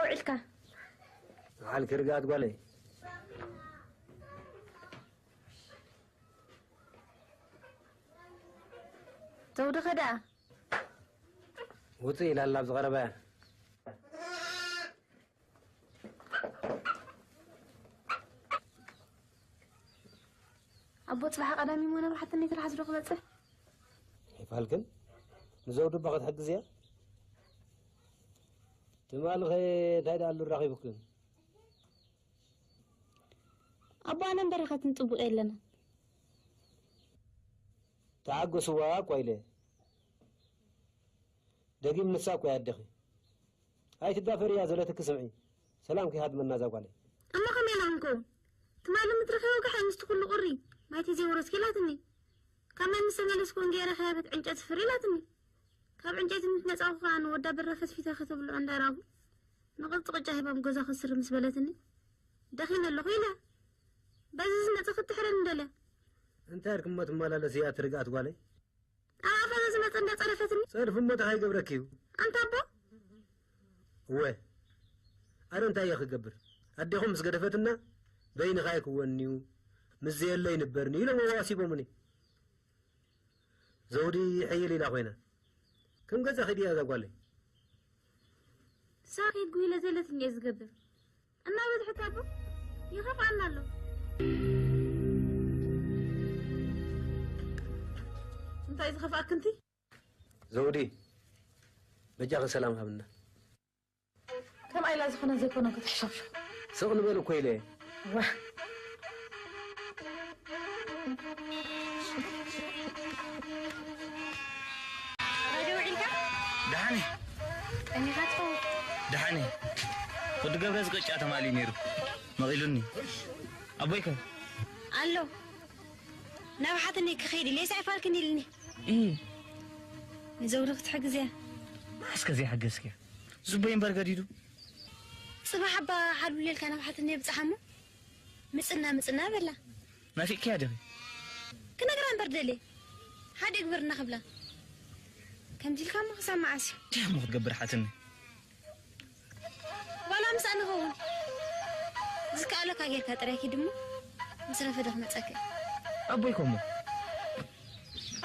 ውዒልካ? መዓልኪ ርግኣት ጓለይ። ዘውድኸ ደኣ? ውፅእ ኢላ ኣላ ኣብዚ ቀረባ እያ። ኣቦ፣ ጽባሕ ቀዳሚ እሞ ናብ ሓትነይ ትልሓስ ዶ ክበጽሕ? ኣይፋልክን? ንዘውዱ እባ ክትሕግዝያ? ትማሊ ኸ እንታይ ደኣ ኣሉ ራኺቡክን? ኣቦ፣ ኣነ እምበር ኢኻ ትንጥቡቕ የለና። ተዓገስዋ እኳ ኢለ። ደጊም ንሳ እኮ እያ ኣደኺ። ኣይትዳፈርያ ዘለትኪ ስምዒ። ሰላም ከይሃድመና እዛ ጓለይ። እሞ ከመይ ኢላ ክንከውን? ትማሊ ምትረኺ ወግሐ ምስቲ ኩሉ ቁሪ ማይ ተዘይወረስኪ ኢላትኒ። ካብ ማይ ምስ ተመለስኩ እውን ገይረ ከያበት ዕንጨቲ ፍሪ ኢላትኒ። ካብ ዕንጨቲ ምስ መጻኹ ከኣ ንወዳ በራ ፈትፊተ ከተብልዖ እንዳራኹ ንቕልጢ ቅጫ ሂባ ኣብ ገዛ ከስር ምስ በለትኒ፣ ደኺመ ኣለኹ ኢለ። በዚ ዝመጸ ክትሕረኒ ደልያ። እንታይ ኢልክሞ ትመላለስያ ትርግኣት ጓለይ? ኣብ ኣፋ ዝመጸ እንዳጸረፈትኒ። ጸርፊ እሞ እንታይ ይገብረኪ እዩ? ኣንታ ኣቦ። እወ። ኣነ እንታይ እየ ክገብር? ኣዴኹም ምስ ገደፈትና በይንኻ ኣይክወንን'ዩ፣ ምስ ዘየለ ይንበርኒ ኢሎም ኣዋሲቦምኒ። ዘውዲ ሕይል ኢላ ኮይና። ከም ገዛ ኺድ እያ እዛ ጓለይ። ንሳ ኺድ ጉይለ ዘለትኒ እየ ዝገብር። እናበዝሐት ኣቦ ይኸፍኣና ኣሎ። እንታይ ዝኸፍኣኪ እንቲ? ዘውዲ፣ በጃኺ ሰላም ሃብና። ከምኣ ኢላ ዝኾነ ዘይኮነ ክትሕሸኽሾ። ስቕ ንበል እኮ ኢለ። ዋ። ራድዮ ውዒልካ? ደሓን እየ። ጠሚኻ ትኸውን? ደሓን እየ። ወዲ ገብረ ዝቅጫ ተማልዩ ነይሩ። መቒሉኒ። ኣቦይከ? ኣሎ። ናብ ሓትነይ ክኸይድ ኢለ፣ "ሳይፋልክን" ኢልኒ። እህ። ንዘውዲ ክትሕግዝያ። መዓስከ ዘይሓገዝክያ? ዝቦይ እምበር ገዲዱ። ጽባሕ ኣባ ሓሉለልካ ናብ ሓትነይ ብጽሓሞ። ምጽና፣ ምጽና በላ። ናፊቅክያ ዲኺ? ክነግራ እምበር ደልየ። ሓደ ግበርና ክብላ። ከምዚ ኢልካ እሞ ክሳብ መዓስ እዩ? እንታይ እሞ ክትገብር ሓትነይ? ዋላ ምስኣ ንኸውን። ዝከኣለካ ጌርካ ጥራይ ኪድ እሞ፣ ምስ ረፈደ ክመጸካ እዩ። ኣቦይ ኮሞ።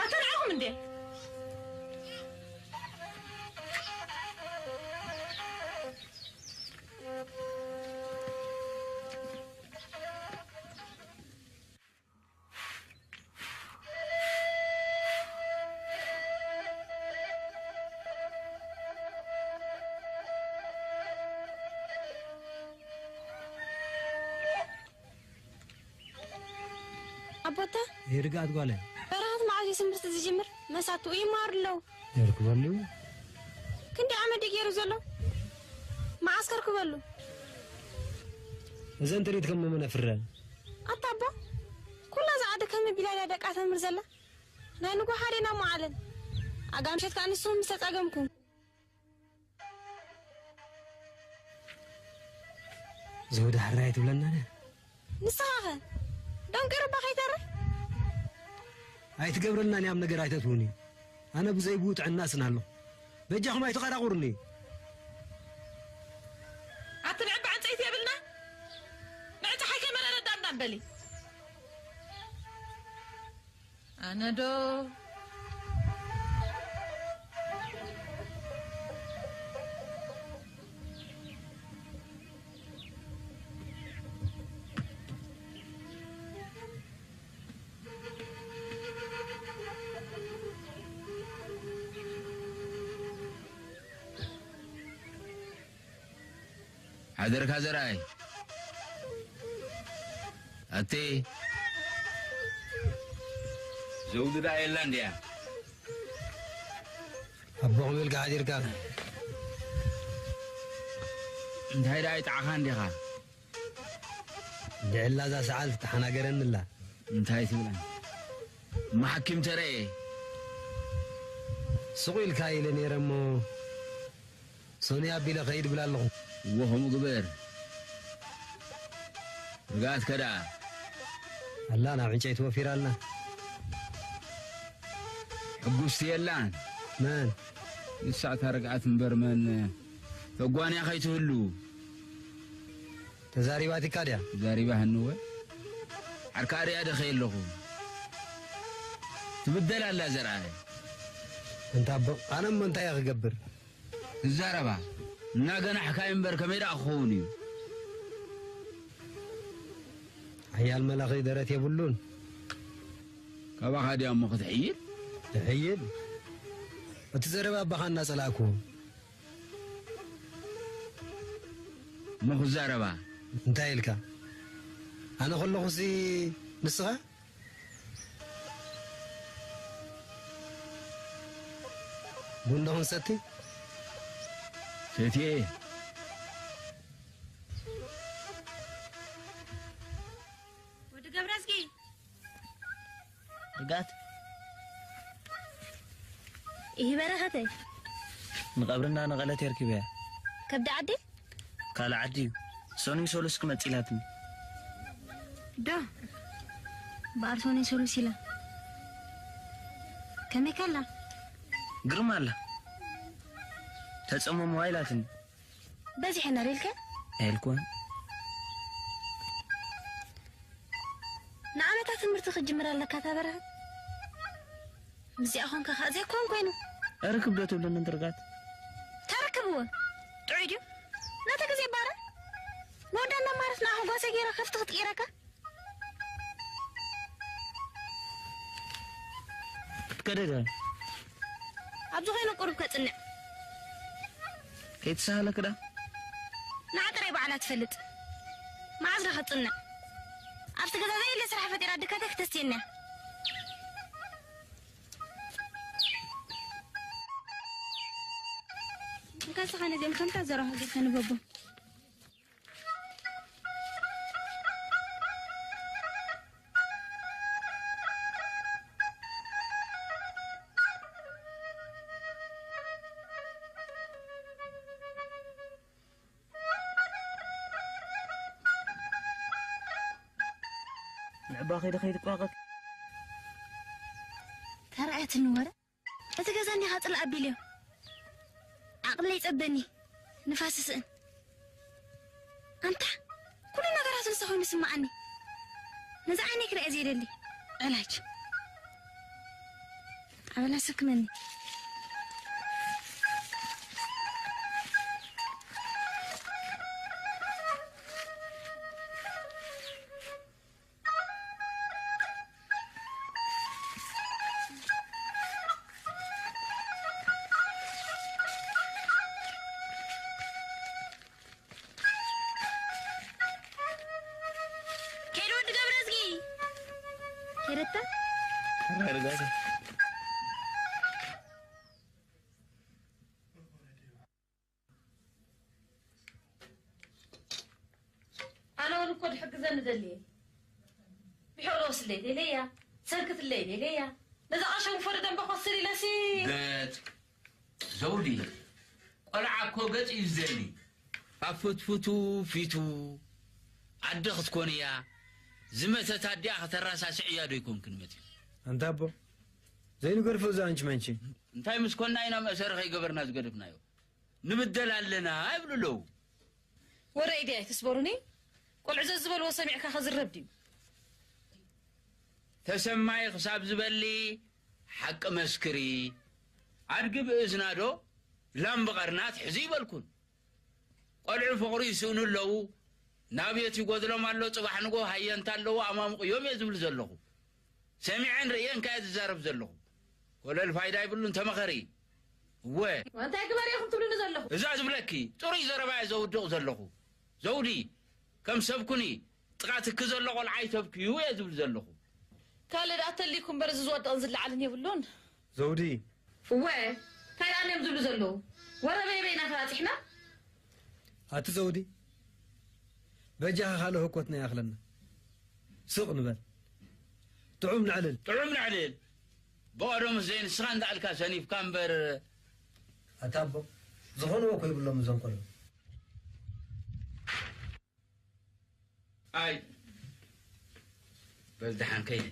ኣተልዓኹም እንዴ? ኣቦታ ይርጋት ጓለ በረኸት መዓዝ እዩ ትምህርቲ ዝጅምር? መሳቱ ይማር ኣለዉ። የርክበሉ። ክንዲ ዓመት ገይሩ ዘሎ መዓስከር ክበሉ። እዘን ትርኢት ከም መመነ ፍረ። ኣታ ኣቦ፣ ኩላ እዛ ዓዲ ከመይ ቢላ እያ ደቃ ተምር ዘላ? ናይ ንጎ ሓደ ናብ መዓለን። ኣጋምሸት ከኣ ንስኹም ምስ ተጻገምኩም። ዘውዲ ሕራይ ትብለና ድያ? ንስኻኸ? ደንቂሩባ ከይተርፍ? ኣይትገብረልናን እያም ነገር ኣይተትውኒ። ኣነ ብዘይብኡ ጥዕና ስን ኣለኹ። በጃኹም ኣይትቐራቑሩኒ። ኣቲ ንዕባ ዕንፀይቲ የብልና? ንዕፀ ሓይ ከይመረረ ዳንዳን በሊ። ኣነ ዶ ሓደርካ ዘርኣይ። ኣቲ ዘውዲ ደኣ የላን ድያ? ኣቦኹም ኢልካ ሓዲርካ። እንታይ ደኣ ይጥዓኻ እንዲኻ? ድዕላ እዛ ሰዓል ትተሓናገረኒ ኣላ። እንታይ ትብላ? እማ ሓኪም ተረኤ። ስቕ ኢልካ ኢለ ነይረ እሞ፣ ሶኒ ኣቢለ ኸይድ ብላ ኣለኹ። እወ፣ ከምኡ ግበር። ርግኣትከ ደኣ? ኣላ፣ ናብ ዕንጨይቲ ወፊራ ኣላ። ሕጉስቲ የላን። መን? ንሳ እታ ርግኣት እምበር መን? ተጓንያ ከይትህሉ። ተዛሪባቲካ ድያ? ዛሪባ ህንወ። ዓርካ ኣርያ ደኸየ ኣለኹ። ትብደል ኣላ ዘርኣይ። እንታ ኣቦ፣ ኣነ እሞ እንታይ እየ ክገብር? ትዛረባ። እናገናሕካይ እምበር ከመይ ደኣ ክኸውን እዩ? ሓያል መላኺ ደረት የብሉን። ካባኻ ድያ እሞ ክትሕይል? ትሕይል? እቲ ዘረባ ኣባኻ እናጸላእኩ። እሞ ክዛረባ። እንታይ ኢልካ? ኣነ ከለኹሲ ንስኻ? ቡን ዶ ክንሰቲ? ሰትየ። ወዲ ገብረዝጊ። ርጋት። ይህ በረኸተይ። ንቐብርና ንቐለት የርኪበያ። ከብዲ ዓዲ? ካልእ ዓዲ እዩ። ሰኑይ ሰሉስ ክመጽእ ኢላትኒ። ዶ? በዓል ሰኑይ ሰሉስ ኢላ። ከመይ ከላ? ግርም ኣላ። ተጸመምዋ ኢላትኒ። በዚሐና ሪልከ? ኤልኩን። ንዓመታ ትምህርቲ ክትጅምር ኣለካ እታ በረኸት። ምስዚኣ ኾንካ ከኣ ዘይኮን ኮይኑ። ርክብ ዶ ትብለኒ እንድርጋት? ተረክብዎ። ጥዑይ ድዩ? ነቲ ግዜ ባረ። ንወዳና ማረት ንኣ ጓሰ ገይረ ከፍቲ ክትቀይረካ። ከደደ። ኣብዚ ኾይነ ቁሩብ ከጽንዕ። ከይትሰሃለክ ዳ? ንዓ ጥራይ ባዕላ ትፈልጥ። መዓዝ ዶ ከጽንዕ? ኣብቲ ገዛ ዘየለ ስራሕ ፈጢራ ድካተይ ክተስትየኒ እያ። እንካ ንስኻ ነዚኦም ከምታ ዘረኻ ጌርካ ንበቦ። ንዕባ ከይደ ከይትቋቐት። ተራእየትኒ ወረ። እቲ ገዛ እንዲኻ ጽላእ ኣቢልዮ። ዓቕለይ ጸበኒ። ንፋስ ስእን። ኣንታ፣ ኩሉ ነገራት ንሱ ኮይኑ ይስምዓኒ። ነዚ ዓይነይ ክርእየ ዘይደሊ። ዕላጅ። ኣበላ ሰክመኒ። ከይዱ ወዲ ገብረዝጊ። ከይደታ? ኣረጋጋ። ኣነ እውን እኮ ድሕግዘኒ ደልየ። ብሕቕሎ ወስለይ ደልየ እያ። ሰንክትለይ ደልየ እያ። ነዛ ቐሸንፎ ደንበ ኮስር ኢለሲ። ገጽ ዘውዲ፣ ቆልዓ እኮ ገጽ እዩ ዝደሊ። ካብ ፍትፍቱ ፊቱ ኣደ ክትኮን እያ። ዝመተት ኣዲኣ ከተራሳስዕ እያ ዶ ይኮንክን መጺኡ? ኣንታ ኣቦ፣ ዘይንገድፎ እዚ ኣንቺ መንቺ። እንታይ ምስ ኮና ኢና መእሰሪ ከይገበርና ዝገደፍናዮ? ንብደል ኣለና ይብሉ ኣለዉ። ወረ ኢደይ ኣይትስበሩኒ። ቆልዑ ዘዝበልዎ ሰሚዕካ ከዝረብ ድዩ? ተሰማይ ክሳብ ዝበሊ ሓቂ መስክሪ። ኣድጊ ብእዝና ዶ ላም ብቐርና ትሕዚ ይበልኩን። ቆልዑ ፍቕሪ ይስእኑ ኣለዉ። ናብየት ይጎድሎም ኣሎ፣ ጽባሕ ንጎ ሃየንታ ኣለዉ፣ ኣማሙቕዮም እየ ዝብል ዘለኹ። ሰሚዐን ርእየን ከኣ ዝዛረብ ዘለኹ። ኮለል ፋይዳ ይብሉን፣ ተመኸሪ። እወ። እንታይ ግበር ኢኹም ትብሉኒ ዘለኹ? እዛ ዝብለኪ፣ ጽሩይ ዘረባ እየ ዘውድቕ ዘለኹ። ዘውዲ፣ ከም ሰብ ኩኒ፣ ጥቓትኪ ዘሎ ቆልዓ ይተብክዩ እየ ዝብል ዘለኹ። ካልእ ደኣ ተልይኩም እምበር፣ እዚ ዝወድቕን ዝለዓልን የብሉን። ዘውዲ። እወ፣ እንታይ ደኣ እዮም ዝብሉ ዘለዉ? ወረ በይበይና ተባጺሕና? ኣቲ ዘውዲ፣ በጃኻ ካልእ ህኮትና ይኣኽለና። ስቕ ንበል። ጥዑም ነዕልል። ጥዑም ነዕልል። ብቐደሙስ ዘይንስኻ እንዳኣልካ ሰኒፍካ እምበር። ኣታ ኣቦ፣ ዝኾንዎ እኮ ይብሎም እዞም ቆልዑ። ኣይ፣ በል ደሓን ከይደ።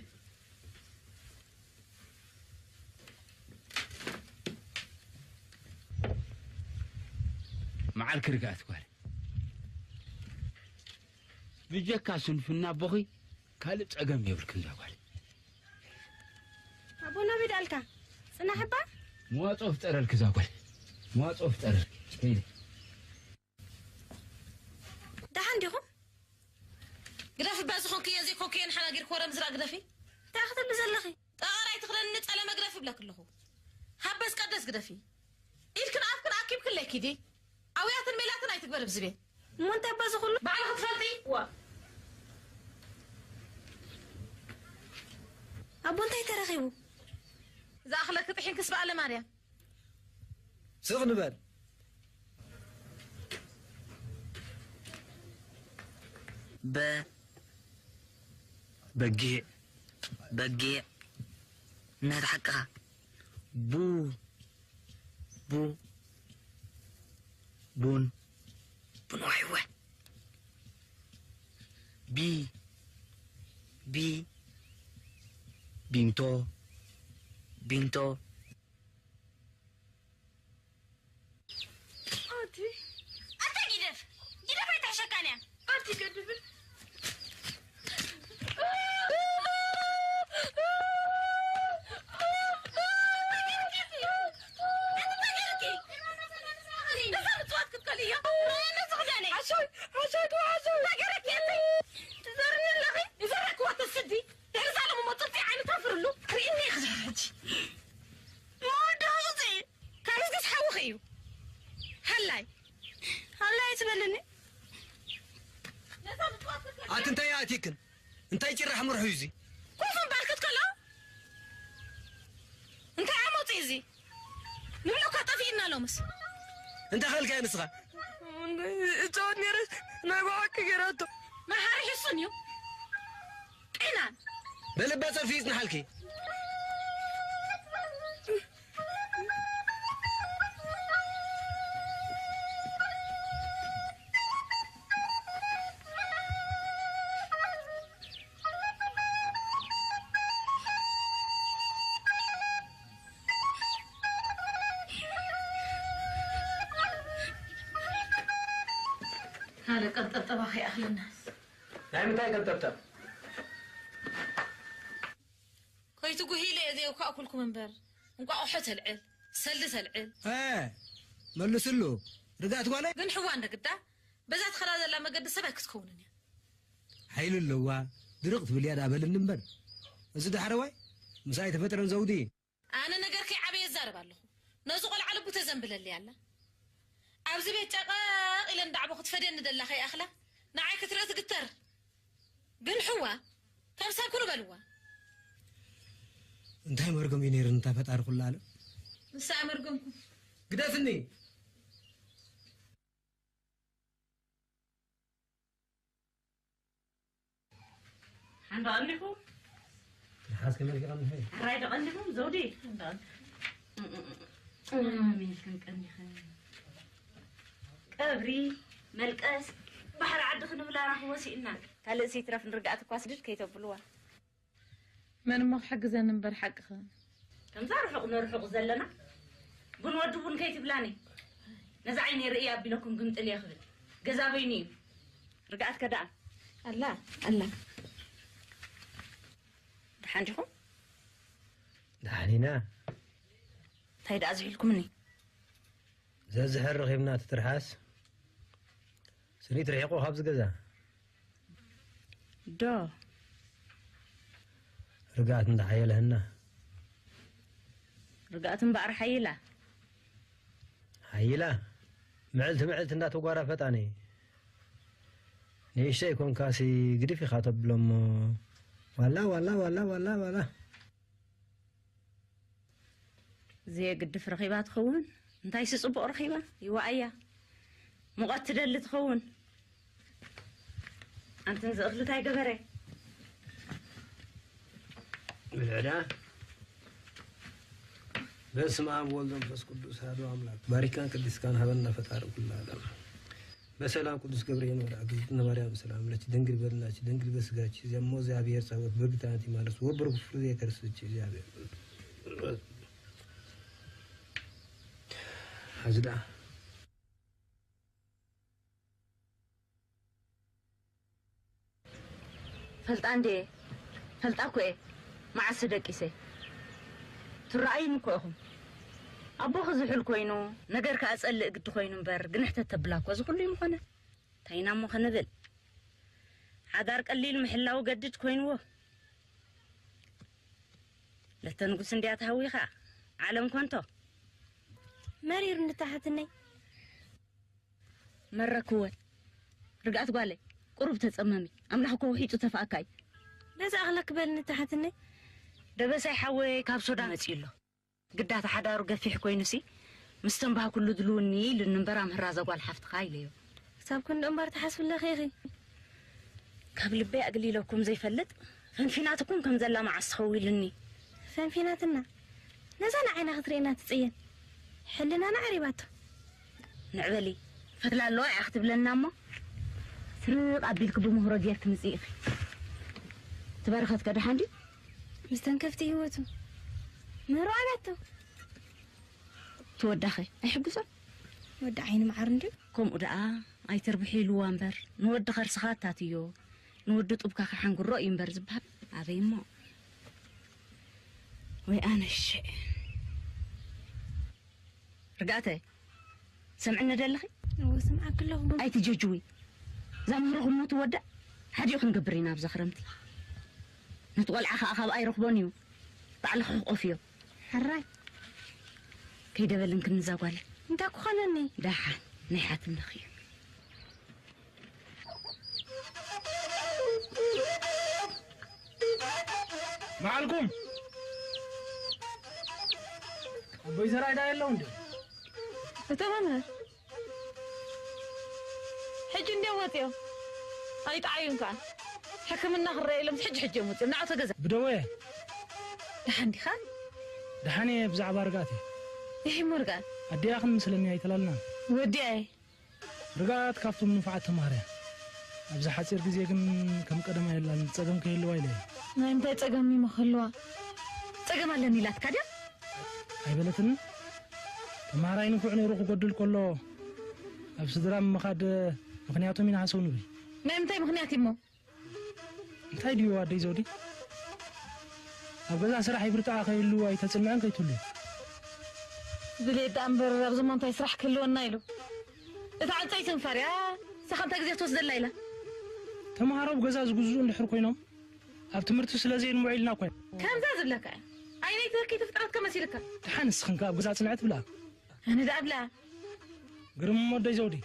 በዓልኪ ርግኣት ጓል። ብጀካ ስንፍና ኣቦኺ ካልእ ጸገም የብልክን እዛ ጓል። ኣቦና ቤት ኣልካ ጽናሕ እባ። መዋጽኦ ፍጠረልኪ እዛ ጓል። መዋጽኦ ፍጠረልኪ። ከይደ። ደሓን ዲኹም? ግደፊ እባ ዝኾንክዮን ዘይኮንክዮን ሓናጊር ኮረም ዝራ ግደፊ። እንታይ ክትብሊ ዘለኺ? ጠቐር ኣይትኽደንኒ ጸለመ ግደፊ እብለኪ ኣለኹ። ሃበስ ቀደስ ግደፊ። ኢድክን ኣፍክን ኣኪብክለይ ኪዲ። ኣውያትን ሜላትን ኣይትግበር ብዝቤ። እሞ እንታይ እባ ዝኹሉ? ባዕልኺ ትፈልጢ? ዋ። ኣቦ እንታይ ተረኺቡ? ዝኣኽለኪ ጥሒንክስ በኣለ ማርያም። ስቕ ንበል። በ በጊዕ በጊዕ። እናት ሓቅኻ። ቡ ቡ ቡን ቡን ዋይወ። ቢ ቢ ቢንቶ ቢንቶ። ኣቲ ኣታ ጊደፍ ጊደፍ ኣይትሕሸካን እያ። ኣቲ ገድፍን ካብዚ ሓውኺ እዩ። ሃላይ ሃላይ ኣይትበልኒ። ኣቲ እንታይ ኣቲክን? እንታይ ጭራሕ ምርሑ እዩ እዚ? ኮፍ እምባል ክትከሎ እንታይ ኣመፂ እዚ? ንብሎ እኳ ጠፊእና ሎምስ። እንታይ ኸልካዮ ንስኻ? እፃወት ነይረ ናይ ብሓቂ ገይራቶ። መሓሪ ሕሱን እዩ። ጤናን በልባ ፀርፊ ይፅንሓልኪ። ካልእ ቀብጠብጠባ ከይኣኽለናስ። ናይ ምንታይ ቀብጠብጠብ? ከይትጉሂ ኢለ እየ ዘየውካእኩልኩም እምበር፣ እንቋቑሖ ተልዕል፣ ሰልዲ ተልዕል። እ፣ መልስሉ። ርግኣት ጓለይ። ግን ሕዋ እንደ ግዳ፣ በዛ ትኸዳ ዘላ መገዲ ሰብ ኣይክትከውንን እያ። ሓይሊ ኣለዋ፣ ድርቕ ትብል እያ ደኣ በልኒ እምበር። እዚ ዳሕረዋይ፣ ምስ ኣይተፈጥረን ዘውዲ። ኣነ ነገር ከይዓበየ እዛረብ ኣለኹ። ነዚ ቆልዓ ልቡ ተዘንብለለይ ኣላ። ኣብዚ ቤት ጨቐቕ ኢለ እንዳዕቦ ክትፈድየኒ ደላ ከይኣኽላ፣ ንዓይ ክትርኢ ትግተር። ግን ሕዋ፣ ከም ሰብ ኩኑ በልዋ። እንታይ መርገም እዩ ነይሩኒ እታ ፈጣሪ ኩሉ ዓለም? ንሳ መርገምኩም። ግደፍኒ። ሓንዳ ቀኒኹም? ንሓዝ ከመልኪ ቀኒኺ? ሕራይ ዶ ቀኒኹም? ዘውዲ? ሓንዳ ቀኒኹም? ኣሜልክን ቀኒኽን። ቀብሪ፣ መልቀስ፣ ባሕሪ ዓዲ ክንብላ ራኹ ወሲእና። ካልእስ ይትረፍ ንርግኣት እኳ ስድድ ከይተብልዋ። መን እሞ ክሕግዘኒ እምበር ሓቅኺ። ከምዛ ርሑቕ ንርሑቕ ዘለና ቡን ወዲ ቡን ከይትብላኒ። ነዛ ዓይነይ ርእይ ኣቢለኩም ግምጥል እየ ክብል። ገዛ በይኑ እዩ። ርግኣት ከ ደኣ? ኣላ፣ ኣላ። ደሓን ዲኹም? ደሓን ኢና። እንታይ ደኣ ዝሒልኩምኒ? ዘዝሕር ረኺብና ትትርሓስ። ስኒት ርሒቑ ካብዚ ገዛ። ዶ? ርግኣት እንዳ ሓየለህና። ርግኣት እምበኣር ሓይላ። ሓይላ? ምዕልቲ ምዕልቲ እንዳተጓራፈጣኒ። ንእሽተይ ኮንካሲ ግድፍ ኢኻ ተብሎሞ። ዋላ፣ ዋላ፣ ዋላ፣ ዋላ፣ ዋላ። ዘየግድፍ ረኺባ ትኸውን? እንታይሲ ጽቡቕ ረኺባ? ይዋኣያ። ሙቐት ትደሊ ትኸውን? ኣንትን ዝእኽሊ እንታይ ገበረ? ብልዕዳ። በስመ አብ ወወልድ ወመንፈስ ቅዱስ አሐዱ አምላክ። ባሪካን ቅድስካን ሀበና ፈጣሪ ኩሉ ዓለም። በሰላም ቅዱስ ገብርኤል መልአክ፣ እግዝእትነ ማርያም ሰላም ለኪ፣ ድንግል በድናኪ፣ ድንግል በስጋኪ፣ እሞ እግዚአብሔር ጸባኦት፣ ብርክት አንቲ ማለት ወብሩክ ፍሬ ከርስኪ እግዚአብሔር። ሐዚ ደኣ ፈልጣ እንዴ? ፈልጣ እኮ እየ። መዓስ ደቂሰ? ትረኣዩኒ እኮ ኢኹም። ኣቦኺ ዝሑል ኮይኑ፣ ነገር ከኣ ጸልእ ግዲ ኮይኑ እምበር፣ ግንሕተት ተብላ እኮ እዚ ኩሉ እዩ ምኾነ። እንታይ ኢና እሞ ክንብል? ሓዳር ቀሊል ምሕላው ገድድ ኮይንዎ። ለተ ንጉስ እንድያ ተሃዊኻ፣ ዓለም ኮንቶ። መሪር እንተሓትነይ። መረክወ። ርግኣት ጓለይ፣ ቁሩብ ተጸመሚ። ኣምላኽ እኮ ውሒጡ ተፋእካይ። በዛ ኣኽለክ በልኒ ተሓትነይ። ደበሳይ ሓወይ ካብ ሱዳን መጺኡ ኣሎ። ግዳታ ሓዳሩ ገፊሕ ኮይኑሲ፣ ምስ ተንባህ ኩሉ ድልውኒ ኢሉኒ እምበር ኣምህራ ዘጓል ሓፍትኻ ኢለዮ። ክሳብ ክንዲ እምበር ትሓስብለኺ ኢኺ። ካብ ልበይ ኣግሊለኩም ዘይፈልጥ፣ ፈንፊናትኩም ከም ዘላ መዓስ ትኸው ኢሉኒ። ፈንፊናትና? ነዛ ንዓይና ክትርእየና ትጽየን። ሕልናና ዓሪባቶ። ንዕበሊ፣ ፈትላ ኣለዋ እያ ክትብለና እሞ፣ ስርቕ ኣቢልኪ ብምህሮ ጌርኪ ምጽእ ኢኺ። ትበረኸት ከ ደሓን ድዩ? ምስተን ከፍቲ ህይወቱ ምህሮ ኣበያቶ። ትወዳኸ ኣይሕግዞን? ወዲ ዓይኒ መዓር እንድዩ። ከምኡ ደኣ ኣይተርብሒ ኢልዋ እምበር፣ ንወዲ ከርስኻ ኣታትዮ፣ ንወዲ ጡብካ ከሓንግሮ እዩ እምበር ዝበሃል። ኣበይ እሞ? ወይ ኣነሸ። ርግኣተ፣ ሰምዕኒ ደለኺ? እወ፣ ስምዓኪ ኣለኹ። ኣይትጀጅዊ። እዛ ምህርኹም ሞ ትወዳእ፣ ሓዲኡ ክንገብር ኢና ኣብዛ ክረምቲ። ነቲ ቆልዓ ኸኣ ካብ ኣይረኽቦን እዩ። ባዕልኺ ክቆፍዮ። ሕራይ። ከይደበልን ክንዛ ጓለ። እንታይ ክኾነኒ? ደሓን፣ ናይ ሓትነኺ እዩ። መዓልኩም ኣቦይ ዘርኣይ ዳ የለው እንዴ? እቶ መምህር ሕጂ እንዴ ወፅዮ ኣይጠዓዩን ከዓ ሕክምና ክረአ ኢሎም ሕጂ ሕጂ እዮም ወፅዮም ንዓቶ ገዛ ብደወ ደሓን ዲኻ? ደሓን እየ። ብዛዕባ ርግኣት እየ። ይሒ እሞ ርግኣት ኣዲኣ ክንምስለኒ ኣይተላልናን። ወዲኣ እየ። ርግኣት ካብቶም ንፉዓት ተምሃሮ እያ። ኣብዚ ሓፂር ግዜ ግን ከም ቀደማ የላን። ፀገም ከይህልዋ ኢለ እየ። ናይ ምንታይ ፀገም እሞ ክህልዋ? ፀገም ኣለኒ ኢላትካ ድያ? ኣይበለትንን። ተምሃራይ ንፉዕ ነይሩ ክጎድል ከሎ ኣብ ስድራ ምኻድ ምኽንያቶም ኢና ሓሰው ንብል። ናይ ምንታይ ምኽንያት እሞ? እንታይ ድዩ ኣደይ ዘውዲ? ኣብ ገዛ ስራሕ ይብርትዓ ከይህሉ ኣይተጽንዐን ከይትህሉ። ድሌት ደኣ እምበር ኣብዚ እሞ እንታይ ስራሕ ክህልወና ኢሉ? እታ ዕንጸይቲ እንፈርያ፣ ንሳ ኸ እንታይ ግዜ ትወስደላ ኢላ? ተምሃሮ ኣብ ገዛ ዝግዝኡ እንድሕር ኮይኖም፣ ኣብ ትምህርቲ ስለ ዘየንምዑ ኢልና እኮ ኢና። ከምዛ ዝብለካ እያ። ኣይነይቲ ህርኪቲ ፍጥረት ከመሲልካ። ደሓን ንስኽን ከ ኣብ ገዛ ጽንዐት ብላ። ኣነ ደኣ ብላ። ግርም እሞ ኣደይ ዘውዲ።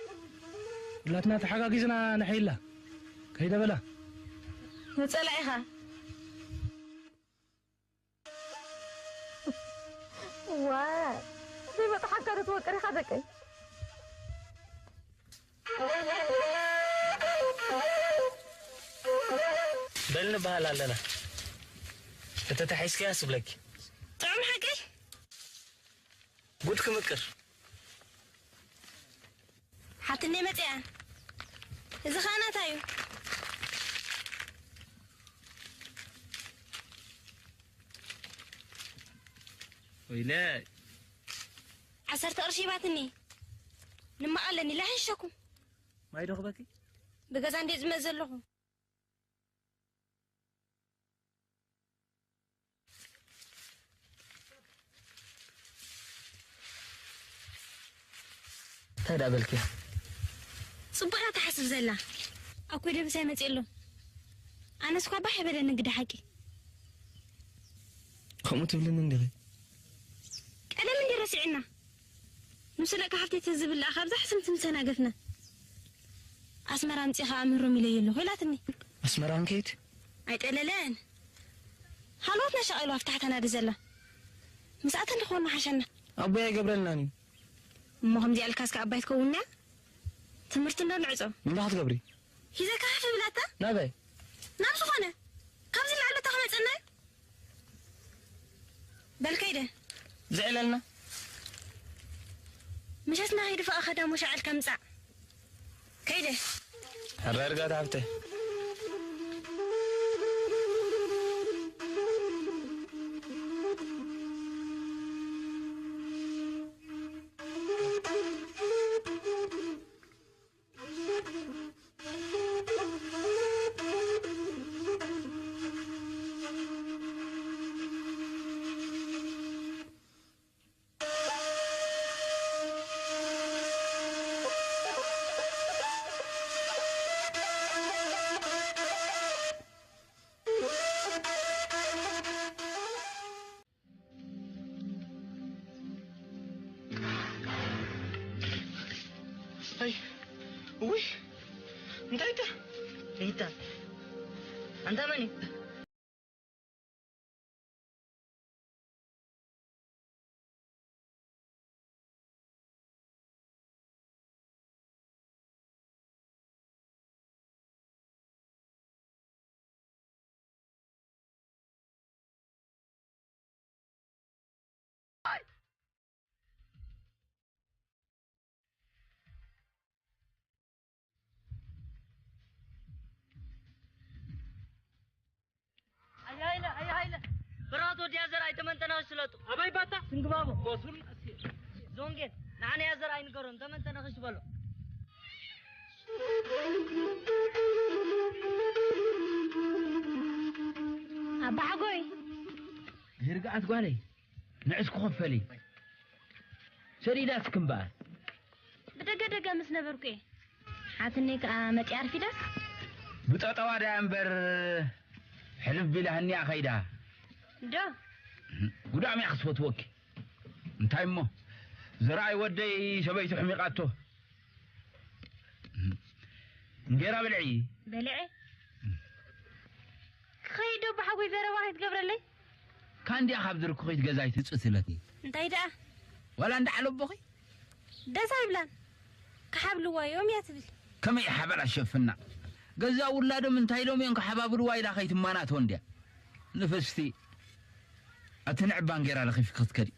ኩላትና ተሓጋጊዝና ንሕይላ። ከይደ በላ። ንጸላኢኻ። ዋ፣ ዘይበጽሓካ ዶ ትወቅር ኢኻ ደቀይ? በል ንበሃል ኣለና። እንተ ተሒዝካያስ እብለኪ። ጥዑም ሓቀይ? ጉድ ክምቅር። ሓትነይ መጽያ። እዚ ኸኣ ናታ እዩ። ወይለ። ዓሰርተ ቅርሺ ሂባትኒ። ንመቓለኒ ላሕሸኩም። ማይ ዶ ክበኪ? ብገዛ እንዴ ዝመ ዘለኹ። እንታይ ደኣ በልኪ? ጽቡቕ እያ ትሓስብ ዘላ። ኣኮይ ደብሳይ መጽእ ኣሎ። ኣነስ እኳ ባሕ የበለኒ ግደ ሓቂ። ከምኡ ትብልኒ እንዲኺ? ቀደም እንዲ ረሲዕና። ንሱ ደቂ ሓፍተይ ተዝብል ደኣ ካብዛ ሕስምቲ ምሰናገፍና። ኣስመራ ኣምጺኻ ኣምህሮም ኢለዮ ኣለኹ ኢላትኒ። ኣስመራ ክንከይድ? ኣይጠለለን። ሃለዋትና ሸቓይሉ ኣፍታሕታ ናዲ ዘላ። ምስኣተን ድኾንና ሓሸና። ኣቦይ ኣይገብረልናን እዩ። እሞ ከምዚኣ ኢልካስ ከ ኣባይ ትከውንና? ትምህርቲ እንዶ ንዕጾ። እንታይ ክትገብሪ? ሒዘካ ሃፍ ብላታ? ናበይ? ናብ ዝኾነ። ካብዚ ላዕሊ እታ ክመጸና እዩ። በል ከይደ። ዝዕለልና። ምሸትና ከይድፋኣ ከዳሞ ሻዕልካ ምጻእ። ከይደ። ሕራይ ርጋት ሃብተ። ውይ እንታይ ተ ሪታ፣ ኣንታ መን እዩ? ኣያይለ ኣያይለ፣ ብራት ወዲያ ዘርኣይ ተመንጠና ክስለጡ። ኣበይ ባታ? ስንግባቦ። ጎሱን። ዞንጌል ንዓነያ ዘርኣይ ንገሮም ተመንጠና ክሽ በሎ። ኣባሓጎይ። ርግኣት ጓለይ፣ ንዕስ ክኸፈሊ ሰዲዳትክ እምበኣር። ብደገ ደገ ምስ ነበርኩ እየ። ሓትነይ ከኣ መጺኣ ኣርፊዳስ። ብጠጠዋ ደኣ እምበር ሕልፍ ቢላ ህኒኣ ከይዳ። ዶ? ጉዳም እያ ክስፈትወኪ። እንታይ እሞ፣ ዘርኣይ ወደይ ሰበይቱ ሕሚቓቶ። እንጌራ ብልዒ። በልዐ። ክኸይድ ዶ ብሓጎይ ዘረባ ከይትገብረለይ? ካንዲያ ካብ ዝርኩኺት ገዛይ ትጽእ ትለኪ። እንታይ ደኣ? ዋላ እንዳ ዓለቦኺ? ደስ ኣይብላን። ክሓብልዋ እዮም እያ ትብል። ከመይ ሓበላ ሸፍና? ገዛ ውላዶም እንታይ ኢሎም እዮም ክሓባብልዋ ኢላ ከይትማናቶ እንድያ። ንፍስቲ፣ ኣቲ ንዕባን ጌራ ለኺፍኪ ክትከዲ።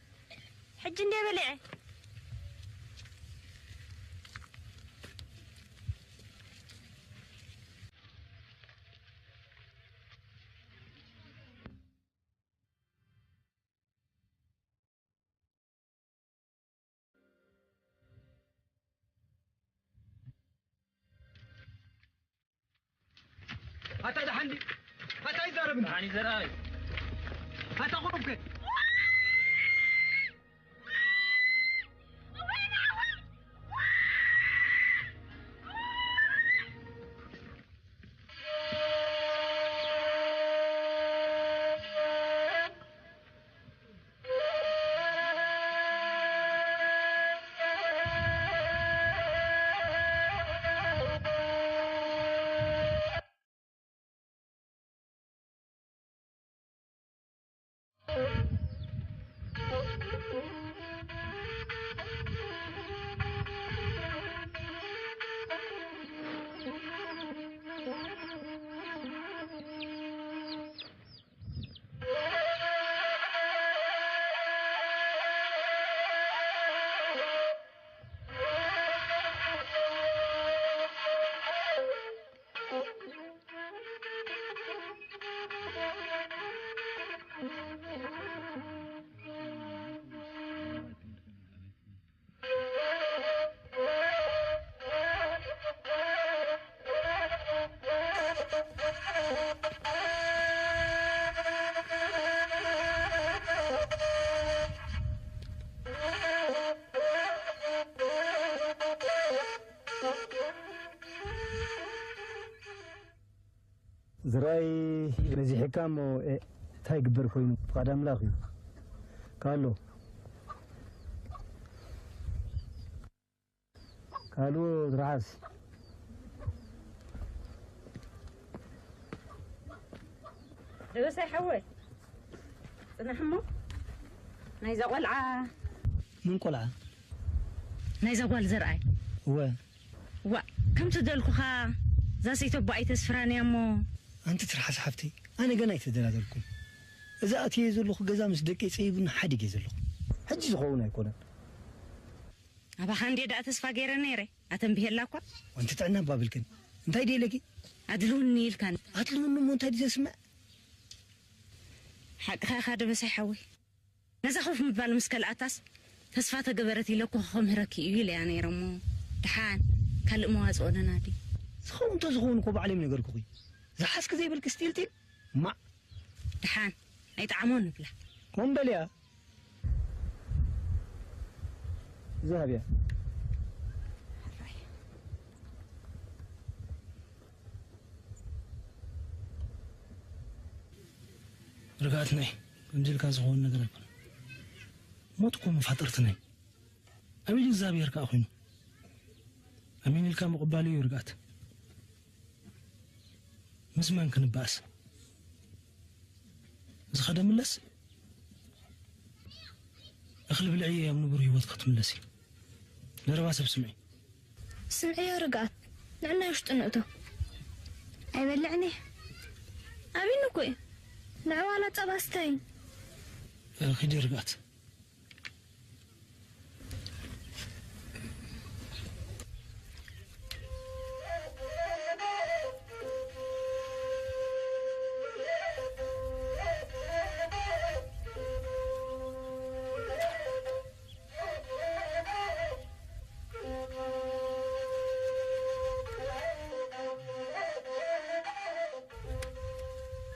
ሕጂ እንድየ በሊዐ። ኣታ ደሓን ድዩ? ኣታ ይዛረብና። ደሓን እዩ ዘርኣይ። ኣታ ቁሩብከ? ዝራይ ነዚሕካ እሞ፣ እ፣ እንታይ ይግበር ኮይኑ? ፍቓድ ኣምላኽ እዩ። ካሎ። ካልኦ ትርሓስ። ደበሳይ ሓወይ፣ ጽናሕ እሞ ናይዛ ቆልዓ። ምን ቆልዓ? ናይዛ ጓል ዘርኣይ። እወ። ዋእ፣ ከምቲ ደልኩኻ እዛ ሰይተቦ ኣይተስፍራን እያ እሞ። ኣንቲ ትርሓስ ሓፍተይ፣ ኣነ ገና ኣይተደላደልኩን። እዛ ኣትየ ዘለኹ ገዛ ምስ ደቀይ ጸይቡኒ ሓዲገ ዘለኹ። ሕጂ ዝኸውን ኣይኮነን። ኣባኻ እንድየ ደኣ ተስፋ ገይረ ነይረ፣ ኣተንቢሄላ እኳ። ወንቲ ጥዕና ባብልክን፣ እንታይ ድየ ኢለኪ? ኣድልውኒ ኢልካኒ። ኣድልውኒ እሞ እንታይ ድዩ ዘስምዕ? ሓቅኻ ኢኻ ደበሳይ ሓወይ። ነዛ ኮፍ ምባል ምስ ከልኣታስ፣ ተስፋ ተገበረት ኢለ እኮ ከምህረኪ እዩ ኢለያ ነይረ እሞ፣ ደሓን ካልእ መዋጽኦ ነናዲ። ዝኸውን እንተዝኸውን እኮ ባዕለይ ምነገርኩኺ። ዝሓዝኪ ዘይብልኪ ስቲልቲል፣ ማዕ። ደሓን ኣይጠዓሞን ንብላ። ኮን በልያ። እዚ ሃብያ። ርግኣትነይ፣ ከምዚ ኢልካ ዝኸውን ነገር ኣይኮነን። ሞት እኮ መፋጥርትነይ። ኣብ ኢድ እግዚኣብሔር ከኣ ኮይኑ። ኣሜን ኢልካ ምቕባል እዩ ርግኣት። ምስ መን ክንበኣስ? ዝኸደ ምለስ? እኽሊ ብልዒ ኣብ ንቡር ህይወት ክትምለስ እዩ። ዘረባ ሰብ ስምዒ። ስምዕዮ ርግኣት፣ ንዕና ውሽጢ ንእቶ። ኣይበልዕን እየ። ኣቢኒ እኮ እዩ። ንዕዋላ ጸባ ስተይ። እ፣ ኺዲ ርግኣት።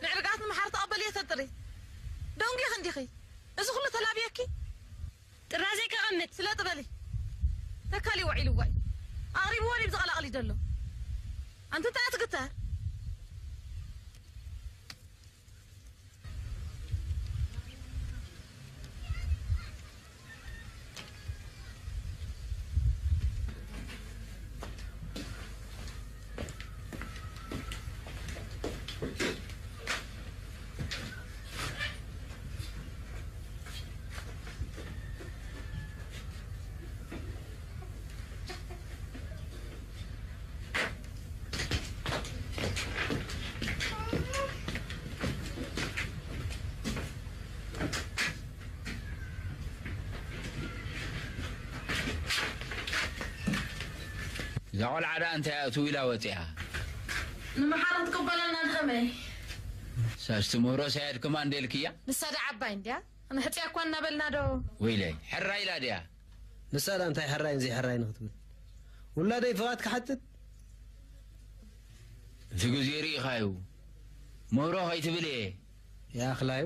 ንዕርጋት ንምሓር ተቐበልዮ ተጥሪ። ደንጉኺ እንዲኺ። እዚ ኩሉ ተላብየኪ? ጥራዘይ ከቐምጥ። ስለ ጥበሊ። ተካሊ ውዒሉ ዋይ። ኣቕሪብዎ ድዩ ዝቐላቕል ይደሎ? ኣንቲ እንታይ ትግተር? እዛ ቆልዓ ደኣ እንታይ እያ እትው ኢላ ወፂኣ? ንምሓር ክትቅበለና ንኸመይ? ሳስቲ ምህሮ ሳያድ ከማን ደልክያ? ንሳ ደኣ ዓባይ እንድያ? ንሕፅያ እኳ እናበልና ዶ? ወይለይ፣ ሕራይ ኢላ ድያ? ንሳ ደኣ እንታይ ሕራይን ዘይሕራይን ክትብል? ውላደይ ፍቓድ ክሓትት? እቲ ግዜ ርኢኻዩ። ምህሮ ከይትብል እየ። ይኣኽላዩ።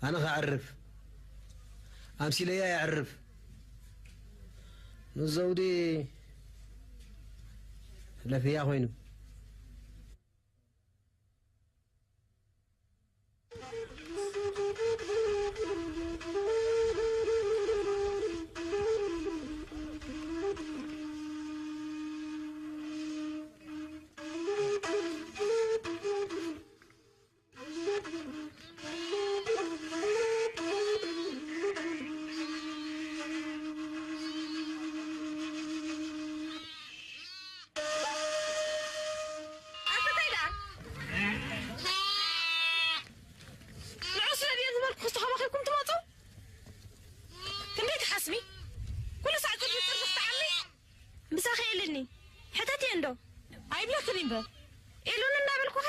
ኣነ ከዕርፍ። ኣምሲለያ የዕርፍ። ምስ ዘውዲ ለፍያ ኮይኑ። ኣንተ እንታይ ደኣ? ንዑ ስለ ድየ ዝበልኩ ዝተኸባኺብኩም ትመፁ? ክንደይ ትሓስሚ? ኩሉ ሳዕ ቅድሚ ጥርዚ ክትዓሚ? ምሳኺ የልኒ። ሕተትዮ እንዶ። ኣይብለክን እምበር። ኢሉኒ እናበልኩኺ?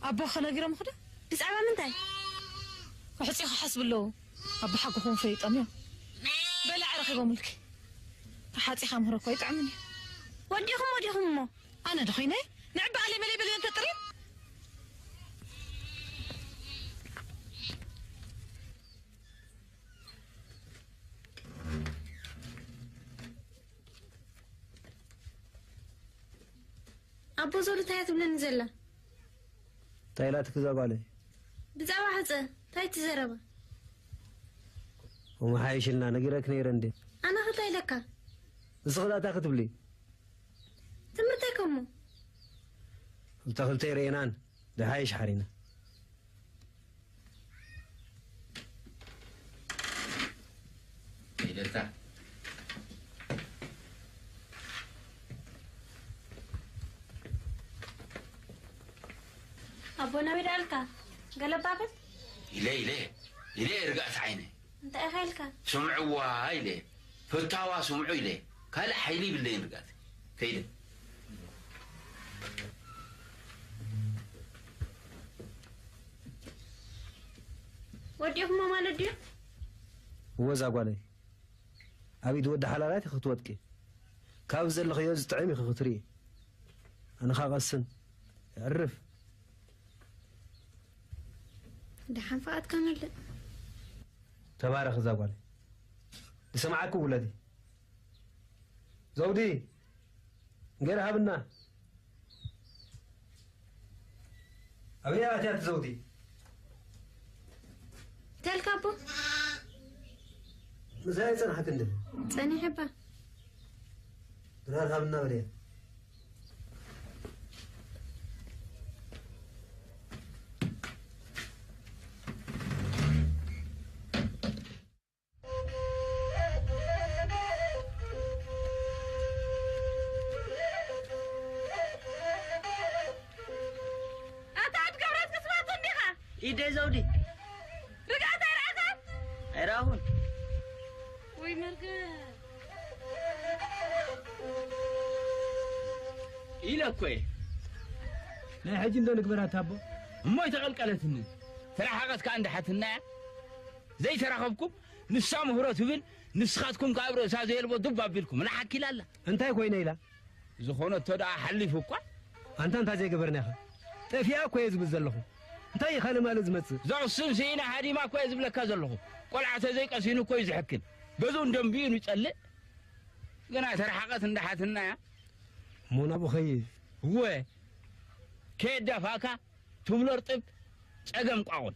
ኣቦ ከነጊሮም ኹደ? ብዛዕባ ምንታይ? ክሕፂ ክሓስቡ ኣለዎ። ኣቦ ሓጎኹም ፈሊጦም እዮም። በላዕ ረኺቦምልኪ። ተሓፂኻ ምህሮ እኮ ኣይጥዕምን እዩ። ወዲኹም ወዲኹም እሞ። ኣነ ዶ ኾይነ? ንዕባኣለይ መለይ በልዮ እንተ ጥሪም። ኣቦ ዞሉ እንታይ እያ ትብለኒ ዘላ? እንታይ ኢላትኪ እዛ ጓለይ? ብዛዕባ ሕፀ እንታይ ትዘረባ? እሞ ሓይሽልና ነጊረክ ነይረ እንዴ? ኣነ ክልተ ኢለካ። ንስኺ ዳታ ክትብሊ? ትምህርተይ ከሞ? ክልተ ክልተ ይርእየናን ድሓይሽ ሓሪና። ከይደታ። ኣቦ ናበይ ደኣልካ? ገለባበት? ኢለ፣ ኢለ፣ ኢለ ርግኣት ዓይነ። እንታይ ኢኻ ኢልካ? ስምዕዋ ኢለ። ፍታዋ ስምዑ ኢለ። ካልእ ሓይሊ ይብለይን ርግኣት። ከይደ። ወዲእኹሞ ማለት ድዩ? እወ እዛ ጓለይ። ኣብ ኢድ ወዲ ሓላላት ኢኺ ክትወድቂ። ካብ ዘለኽዮ ዝጥዕም ኢኺ ክትርኢ። ኣነ ኸኣ ቀስን። የዕርፍ። ደሓን ፍቓድካ መልእ። ተባረኽ እዛ ጓለይ። ዝሰምዓኩ ውለዲ። ዘውዲ፣ እንጌራ ሃብና። ኣበይ ኣትያ እቲ ዘውዲ? ተልካ ኣቦ። ምሳይ ጸንሓት እንደ? ጸኒሐ እባ። ራኻብ እናበለ ኣታ ኣድገብረት ክስማት እንዲኻ? ኢደይ ዘውዲ ርግኣት ኣይረኣኻን? ኣይረኣኹን። ወይ መርገም። ኢለ እኮ እየ። ናይ ሕጂ እንዶ ንግበራ ታቦ። እሞ ኣይተቐልቀለትኒ። ተረሓቐት ከኣ እንዳሓትና እያ። ዘይተራኸብኩም ንሳ ምህሮ ትብል፣ ንስኻትኩም ከኣ ኣብ ርእሳ ዘየልቦ ዱብ ኣቢልኩም። ንሓኪላ ኣላ። እንታይ ኮይነ ኢላ? ዝኾነቶ ደኣ ሓሊፉ እኳ። ኣንታ እንታይ ዘይገበርና ኢኻ? ጠፊኣ እኮ እየ ዝብል ዘለኹ። እንታይ እዩ ካልእ ማልእ ዝመጽእ? ዘቕስን ስኢና ሃዲማ እኮ እየ ዝብለካ ዘለኹ። ቆልዓ ተዘይቀሲኑ እኮ እዩ ዝሕክን። ገዝኡ እንደንብዩ ይጸልእ። ግና ተረሓቐት እንዳሓትና እያ። እሞ ናብኡ ኸይድ። እወ ከየዳፋእካ ትብሎ ርጥብ ጸገም ቋቑን።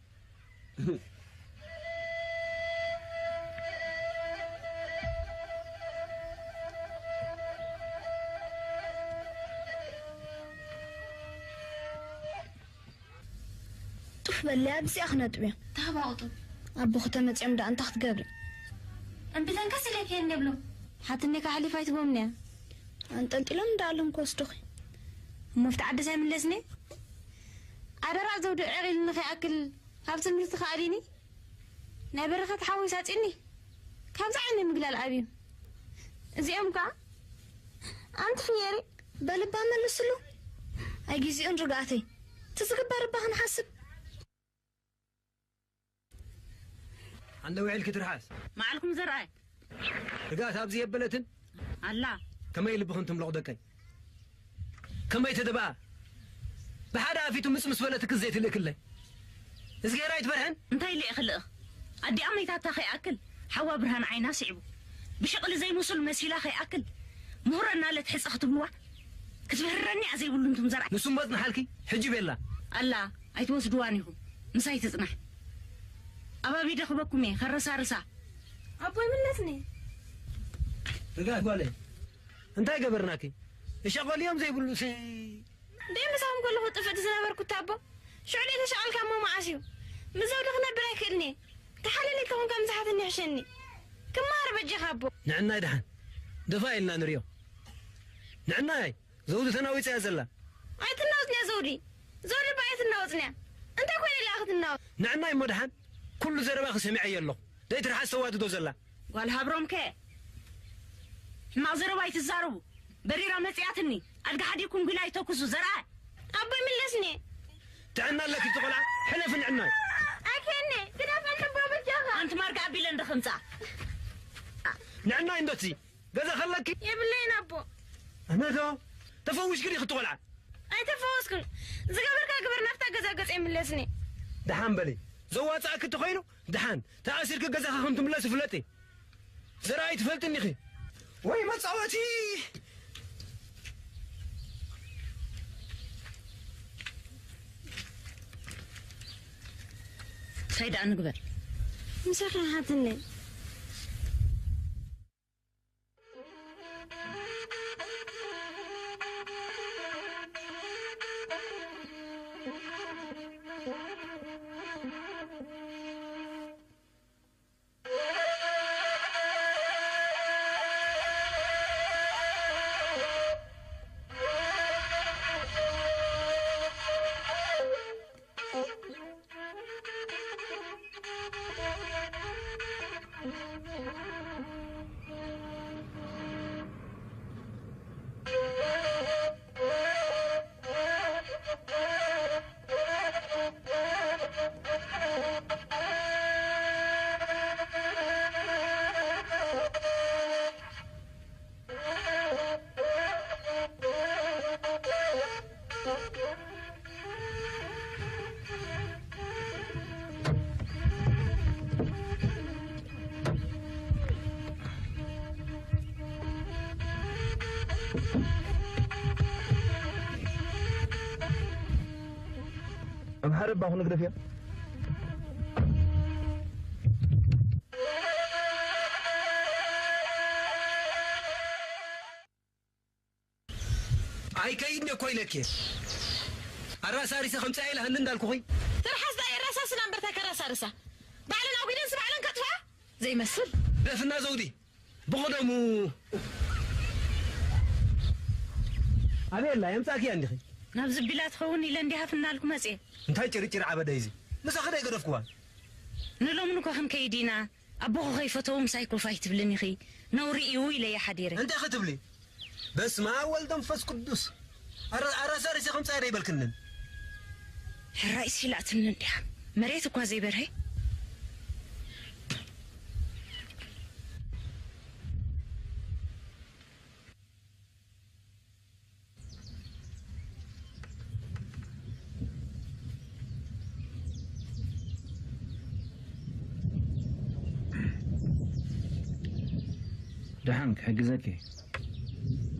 ጡፍ በሊ ኣብዚኣ ክነጥብዮ። ተሃባቑጡ ኣቦ ከተመፅኦም ደኣ እንታይ ክትገብሪ? እምቢተን ከስ ኢለ ክየን የብሎ ሓትኔ ካሕሊፍ ኣይትቦምንያ። ኣንጠልጢሎም እንዳኣሎም ክወስዱኺ። እሞ ኣብቲ ዓዲ ዘይምለስኒ ኣደራ ዘውዲ ዕቒልኒ ከይኣክል ካብ ትምህርቲ ከኣሊኒ ናይ በረኸት ሓወይ ሳፂኒ ካብዚ ዓይነ ምግላል ኣብዩ እዚኦም ከዓ ኣንቲ ፍየሪ በልባ መልስሉ። ኣይግዜኡን ርግኣተይ እቲ ዝግበር እባ ክንሓስብ። ኣንደ ውዒልኪ ትርሓስ። መዓልኩም ዘርኣይ ርግኣት ኣብዚ የበለትን ኣላ ከመይ ልብኽን ትምለቑ ደቀይ ከመይ ተደባ ብሓደ ኣፊቱ ምጽ ምስ በለትክ ዘይትልእክለይ እዝጌራ ኣይትፈርሕን። እንታይ ኢለ እየ ክልእኽ ኣዲኣ መይታታ ከይኣክል ሓዋ ብርሃን ዓይና ስዒቡ ብሸቕሊ ዘይምሱል መሲላ ከይኣክል ምሁረ እናለት ሕፀ ክትብልዋ ክትብህረኒ እያ ዘይብሉ እንቱም ዘርኣይ። ንሱ እሞ ጽንሓልኪ ሕጂ ቤላ ኣላ ኣይትወስድዋን ኢኹም ምሳይ ትጽናሕ ኣባቢ ደኽበኩም እየ ከረሳርሳ ኣቦይ ምለስኒ ርግኣት ጓለይ እንታይ ገበርናኪ? እሸቐልዮም ዘይብሉ ሲ ደይ ምሳኹም ከለኹ ጥፍእቲ ዝነበርኩ ኣቦ ሽዑ ደይ ተሸቐልካ እሞ መዓስ እዩ ምስ ዘውዲ ክነብር ኣይክእልን እየ ተሓለሊ ተኾንካ ምዝሓትኒ ይሕሸኒ ክማር በጃኻ ኣቦ ንዕናይ ደሓን ደፋ ኢልና ንሪኦ ንዕናይ ዘውዲ ተናዊፀ እያ ዘላ ኣይትናወፅንያ ዘውዲ ዘውዲ እባ ኣይትናወፅንያ እንታይ ኮይነ ኢላ ክትናወፅ ንዕናይ እሞ ደሓን ኩሉ ዘረባኺ ሰሚዐዮ ኣለኹ ደይ ትርሓስ ተዋድዶ ዘላ ጓል ሃብሮም ከ ሕማቕ ዘረባ ኣይትዛረቡ በሪራ መፅያትኒ ኣድጋ ሓዲኩም ጒላ ይተኩሱ ዘርኣ ኣቦይ ምለስኒ ጥዕና ኣለኪ እቲ ቆልዓ ሕለፊ ንዕናይ ኣይከኒ ግደፈኒ ኣቦ በጃኻ ኣንቲ ማርጋ ኣቢለ እንደ ከምፃ ንዕናይ እንዶትሲ ገዛ ከለኪ የብለይን ኣቦ ኣነዶ ተፈዊሽኪ ዲኺ እቲ ቆልዓ ኣይተፈወስኩን ዝገበርካ ግበር ናብታ ገዛ ገፀ ይምለስኒ ደሓን በሊ ዘዋፅኣኪ እንተኮይኑ ደሓን ተኣሲርኪ ገዛኻ ከም ትምለሲ ፍለጢ ዘርኣይ ትፈልጥኒ ኢኺ ወይ መፃወቲ እንታይ ደኣ ንግበር ምሳኻ ሓትነይ ኣብ ሓደ ባኹ ንግደፍ እያ ኣይከይድን እኮ ኢለኪ። ኣራሳሪሰ ከምጻ ኢለ ህን እንዳልኩኺ። ትርሓስ ደኣ የራሳስና እምበር፣ እንታይ ከራሳርሳ? ባዕለን ኣጒደንስ ባዕለን ከጥፍኣ? ዘይመስል። ደፍና ዘውዲ፣ ብቐደሙ ኣበይ ኣላ? የምጻእክያ እንዲኺ? ናብ ዝቢላ ትኸውን ኢለ እንዲሃፍ እናልኩ መጽየ። እንታይ ጭርጭር ዓበደ እዚ? ምሳኺ ዶ ኣይገደፍክዋን? ንሎምን እኮ ክንከይድ ኢና። ኣቦኹ ከይፈተዉ ምሳይ ኮፍ ኣይትብልን ኢኺ፣ ነውሪ እዩ ኢለያ ሓዲረ። እንታይ ክትብሊ? በስመ ኣብ ወልድ መንፈስ ቅዱስ። ኣረ-፣ ኣራሳሪሰ ከምጻ ዶ ኣይበልክንን? ሕራይ ሲላትኒ እንዲያ። መሬት እኳ ዘይበርሀ። ደሓን ክሕግዘኪ።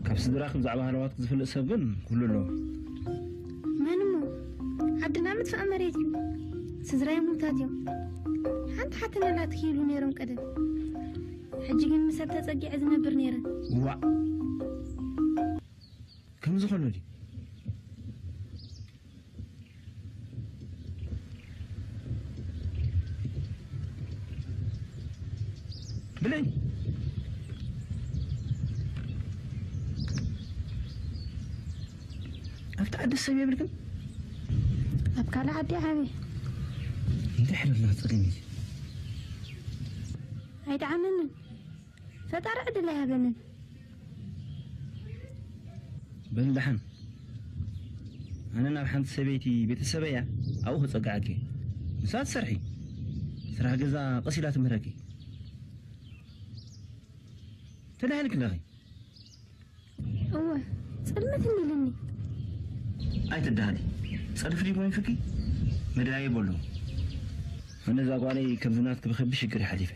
ካብ ስድራኺ ብዛዕባ ሃለዋትኪ ዝፍልጥ ሰብ ግን ኩሉ ኣሎ። መን እሞ? ዓድና ምጥፋእ መሬት እዩ። ስድራይ ሙታት እዮም። ሓንቲ ሓተነላ ትኽኢሉ ነይሮም ቀደም። ሕጂ ግን ምስ ሰብ ተጸጊዐ ዝነብር ነይረ። ዋእ! ከምዚ ከሎ ድዩ? ብለይ። ኣብቲ ዓዲ ሰብ የብልክን? ኣብ ካልእ ዓዲ ዓብየ። እንታይ ሕብርና ጸገም እዩ? ኣይጠዓመንን። ፈጣሪ ዕድል ኣይሃበንን። በል ደሓን፣ ኣነ ናብ ሓንቲ ሰበይቲ ቤተሰበይ እያ ኣብኡ ከጸግዓኪ። ንሳ ትሰርሒ፣ ስራሕ ገዛ ቀስ ኢላ ትምህረኪ። ተዳሃልኪ ኣለኺ። እወ፣ ጽልምት እንዲልኒ። ኣይትደሃሊ። ጸድፊ ድዩ ጎኒፍኪ? መድሃየ በሎ። ኣነ እዛ ጓለይ ከምዚ ናትኪ ብኸቢድ ሽግር እየ ሓሊፈ።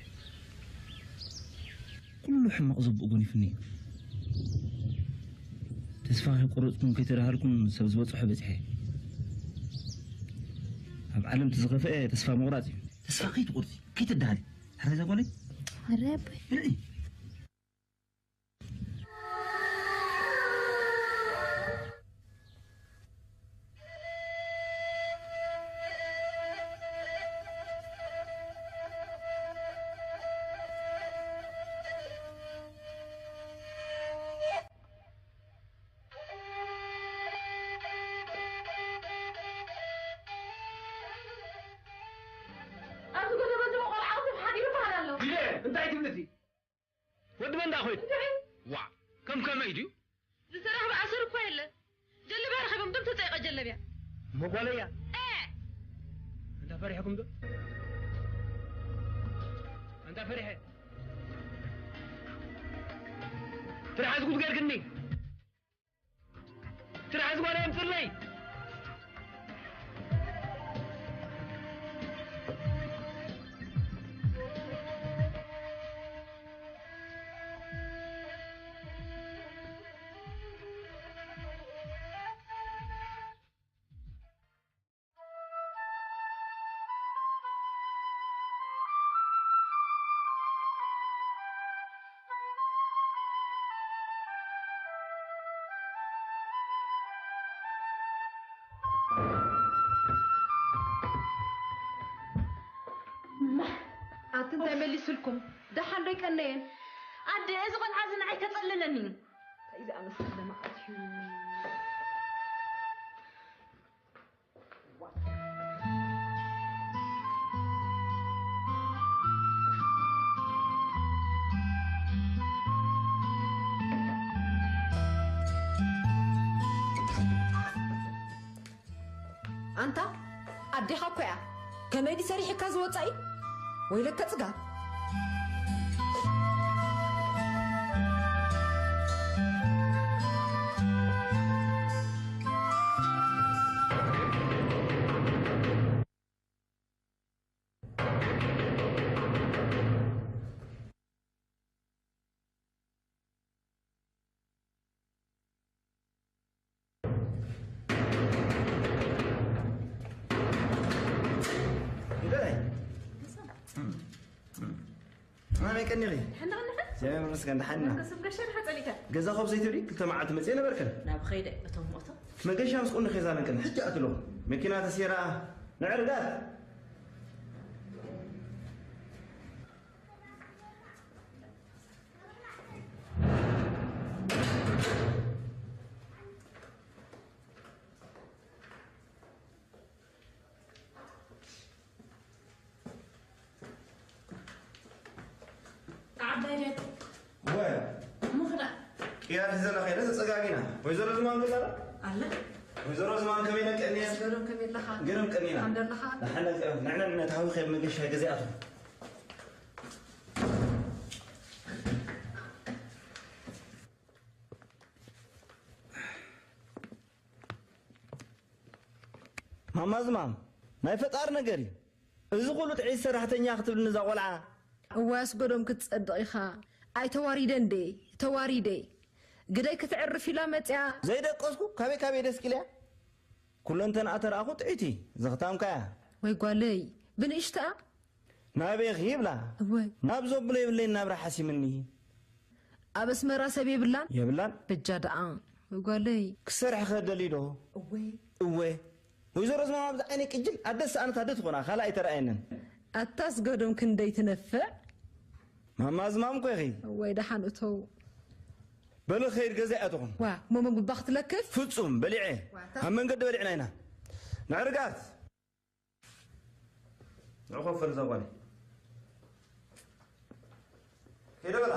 ኩሉ ሕማቕ ዘብኡ ጎኒፍኒ እዩ። ተስፋ ከይቆረጽኩን ከይተዳሃልኩን ሰብ ዝበጽሖ በጺሐ። ኣብ ዓለም እቲ ዝኸፍአ ተስፋ ምቑራጽ እዩ። ተስፋ ከይትቆርጺ፣ ከይትደሃሊ። ሕራይ እዛ ጓለይ? ሕራይ ኣቦይ። ብልዒ። ኣብዚ ገዛ በዚ ቆልዓ ኣውፅእ ሓዲሩ ይበሃል ኣሎ። ግዜ እንታይ ትብልቲ? ወዲ መን ደኣ ኮይኑ? እንታይ? ዋ፣ ከም ከመይ ድዩ? ዝተረኽበ ኣሰር እኳ የለ። ጀለብያ ረኺቦም፣ ደም ተጸይቐ ጀለብያ። መጓለያ? እ! ኣንታ ፈሪሕኩም ዶ? ኣንታ ፈሪሐ። ትርሓስ ጉድ ገርክኒ። ትርሓስ ጓል ኣምጽለይ። ኣቲ እንታይ መሊስልኩም? ደሓን ዶ ኣይቀነየን? ኣደ፣ እዚ ቆልዓ እዚ ንዓይ ከጸልለኒ እዩ። እንታይ ዝኣመሰለ መዓት እዩ። ኣንታ ኣዴኻ እኮ እያ። ከመይ ድዩ ሰሪሕካ ዝወጻኢ? ወይለከ ጽጋብ። ይበላይ። ኣመይ ቀኒኺ? ሕንድቕንድቕ? የመስገን፣ ደሓን ኢና። ከስብ ገሸ ድሓ ጸሊካ? ገዛ ኸብ ዘይትብሊ ክልተ መዓልቲ መጽየ ነበርክን። ናብ ኸይደ እቶም ሞቶ? መገሻ ምስ ቁኒ ኸይዛለንክን፣ ሕጂ ኣትሎ። መኪና ተሴራ፣ ንዕርጋት። ዓባይ ድያ? እወ። እሞ ክዳ? ቅያር ሒዘና ከይደ ተጸጋጊና። ወይዘሮ ዝማን ገዛ ኣላ? ኣለ። ወይዘሮ ዝማን ከመይ ነን ቀኒየን? ገሮም ከመይ ኣለኻ? ገሮም ቀኒና። ከመይ ኣለኻ? ንሕና ቀ-፣ ንሕና ንሕና ተሃዊ ከይድ መገሻ ገዚኣቱ። ማማ ዝማም፣ ናይ ፈጣሪ ነገር እዩ። እዚ ኩሉ ጥዒት ሰራሕተኛ ክትብልኒ እዛ ቆልዓ። እዋይ ኣስገዶም ክትጸድቕ ኢኻ። ኣይ ተዋሪደ እንዴ፣ ተዋሪደ። ግደይ ክትዕርፍ ኢላ መጽያ። ዘይደቀስኩ ካበይ ካበይ ደስቂልያ። ኩለንተንኣ ተረኣኹ ጥዒቲ፣ ዘኽታምካያ። ወይ ጓለይ፣ ብንእሽተኣ። ናበይ ኺ ይብላ። እወ። ናብ ዘብሎ የብለይን ናብራ ሓሲምኒ። ኣብ ኣስመራ ሰብ የብላን? የብላን። በጃ ደኣ። ወይ ጓለይ። ክሰርሕ ኸደሊ ዶ? እወ። እወ። ወይዘሮ ዝማም ኣብዚ ዓይነይ ቅጅል ኣደ ሰኣነት ኣደ ትኾና፣ ካልእ ኣይተረኣየንን። ኣታ ኣስገዶም ክንደይ ትነፍዕ? ማማ ዝማም እኮ ኢኺ። እወ፣ ደሓን እተው። በሊ ኸይድ ገዛ እያ ትኹን። ዋ፣ እሞ መግቢ ክትለክፍ? ፍጹም፣ በሊዐ። ዋ፣ ታ- ኣብ መንገዲ በሊዕና ኢና። ንዕርጋት። ንዑ ኮፍ በል እዛ ጓለይ። ከይደ በላ።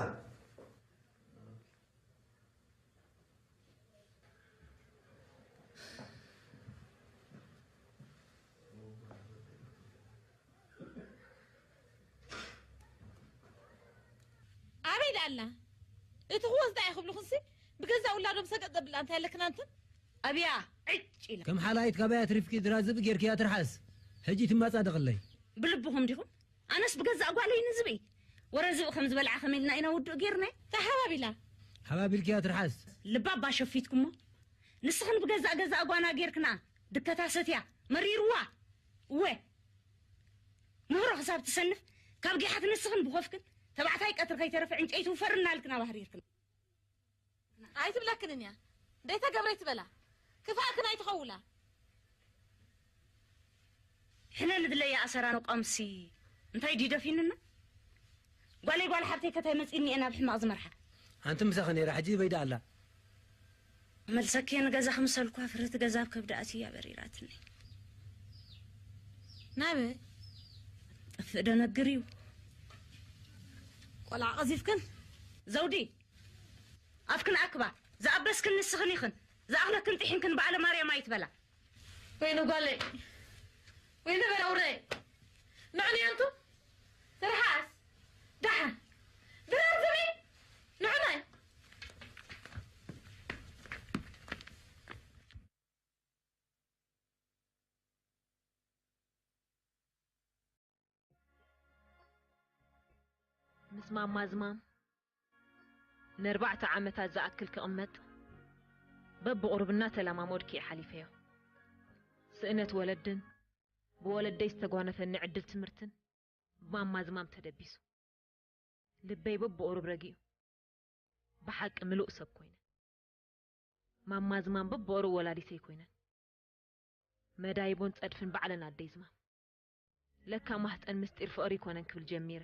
ኣበይ ደኣ ኣላ? እቲ ክወስዳ እየ ክብልኹንሲ ብገዛ ውላዶም ሰገጥ ዘብላ እንታይ ኣለክን ኣንትን? ኣብያ ዕጭ ኢላ። ከም ሓላይት ካባይ ኣትሪፍኪ ዝራዝብ ጌርክያ ትርሓስ። ሕጂ ትመጻደቕለይ። ብልብኹም ዲኹም? ኣነስ ብገዛእ ጓለይ ንዝብኢ ወረ ዝብኢ ከም ዝበልዓ ከመይ ኢልና ኢና ውዱእ ጌርናዮ? ተሓባቢላ። ሓባቢልክያ ትርሓስ። ልባ እባ ሸፊትኩሞ። ንስኽን ብገዛእ ገዛእ ጓና ጌርክና ድከታ ሰትያ መሪርዋ። እወ። ምህሮ ክሳብ ትሰንፍ ካብ ጊሓት ንስኽን ብኾፍክን ተባዕታይ ቀትሪ ከይተረፈ ዕንጨይቲ ውፈር እናልክና ባህሪርክና። ኣይትብለክንን እያ። ደይተገብረ ይትበላ። ክፋእክን ኣይትኸውላ። ሕነ ንድለያ ኣሰራን ቋምሲ እንታይ ድዩ ደፊንና? ጓለይ ጓል ሓብተይ ከታይ መጺኒ እየ ናብ ሕማቕ ዝመርሓ። ኣንቲ ምሳኺ ነይራ፣ ሕጂ በይዳ ኣላ። መልሰኪ ንገዛ ክምሰልኳ ፍርህቲ ገዛ ኣብ ከብዲ ኣትያ በሪራትኒ። ናበ? ጠፍእ ደነግር እዩ። ቆልዓ ቀዚፍክን? ዘውዲ፣ ኣፍክን ኣክባ፣ ዝኣበስክን ንስኽን ኢኽን፣ ዝኣኽለክን ጥሒንክን በዓለ ማርያም ኣይትበላ። ወይኒ ጓለይ፣ ወይኒ በላ ውረይ። ንዕኒ ኣንቱ፣ ትርሓስ፣ ደሓን፣ ድራር ዝብኢ፣ ንዕናይ። ምስ ማማ ዝማም ንኣርባዕተ ዓመታት ዝኣክል ክቕመጥ በብቑሩብ እናተለማመድኩ እየ ሓሊፈዮ። ስእነት ወለድን ብወለደይ ዝተጓነፈኒ ዕድል ትምህርትን ብማማ ዝማም ተደቢሱ። ልበይ በብቑሩብ ረጊኡ። ብሓቂ ምሉእ ሰብ ኮይነ። ማማ ዝማም በብቑሩብ ወላዲተይ ኮይነን። መዳይቦን ጸድፍን ባዕለን ኣደይ ዝማም። ለካ ማህጸን ምስጢር ፍቕሪ ኣይኮነን ክብል ጀሚረ።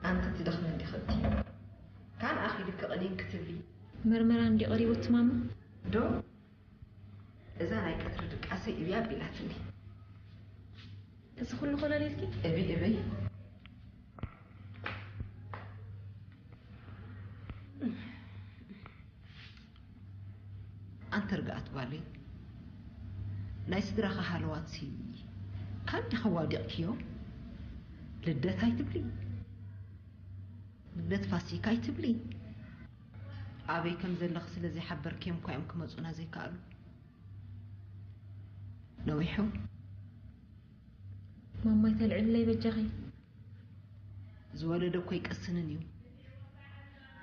ኣንቲ ትደኽሚ እንዲኺ እቲ ካን ኣኺ ልክቕሊን ክትብሊ። መርመራ እንዲ ቀሪቡ እቲ ማማ። ዶ እዛ ናይ ቀትሪ ድቃሰይ እብይ ኣቢላትኒ። እዚ ኩሉ ኮለል ኢልኪ? እብይ እብይ። ኣንቲ ርግኣት ጓለይ፣ ናይ ስድራኺ ሃለዋትሲ ካን ዲኺ ዋዲቕክዮ? ልደት ኣይትብሊ፣ ልደት ፋሲካ ኣይትብሊ። ኣበይ ከም ዘለኺ ስለ ዘይሓበርክዮም እኳ እዮም ክመጹና ዘይከኣሉ። ነዊሑ። ማማይ ተልዕልለይ በጃኺ። ዝወለደ እኮ ኣይቀስንን እዩ።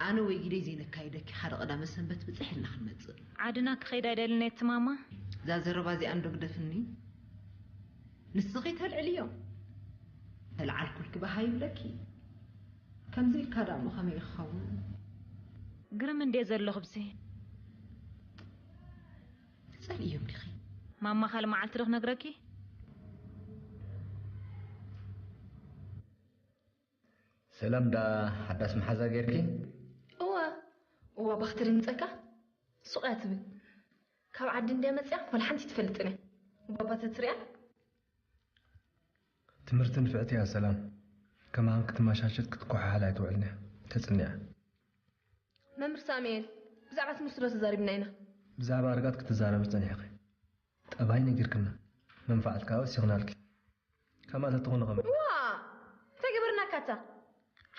ኣነ ወይ ግደይ ዘይነካይደኪ ሓደ ቀዳመ ሰንበት ብፅሕ ኢልና ክንመፅእ። ዓድና ክኸይድ ኣይደልን እየ እቲ ማማ። እዛ ዘረባ እዚኣ እንዶ ግደፍኒ። ንስኺ ተልዕልዮ። ተልዓልኩልኪ በሃ ይብለኪ። ከምዚ ኢልካ ደኣ እሞ ከመይ ክኸውን? ግርም እንድየ ዘለኹ ብሲ። ትጸልእዮም ዲኺ? ማማ ካልእ መዓልቲ ዶ ክነግረኪ? ሰላም ዳ ሓዳስ መሓዛ ጌርኪ? እወ እዋ ባኽትሪ ምጸካ ሱቕ እያ ትብል። ካብ ዓዲ እንድያ መጽያ ወላ ሓንቲ ትፈልጥን እያ። ባባ ተትሪኣ ትምህርቲ ንፍዕቲ እያ ሰላም። ከማን ክትመሻሸጥ ክትኮሓሓል ኣይትውዕልን እያ። ተጽኒዓ። መምህር ሳሙኤል ብዛዕባ ትምህርቲ ዶ ተዛሪብና ኢና? ብዛዕባ ርግኣት ክትዛረቢ ጸኒሕኺ። ጠባይ ነጊርክና። መንፋዕትካ ወሲኽናልኪ። ከማን ተትኾኒ ከመይ? ዋ እንታይ ገበርናካ እታ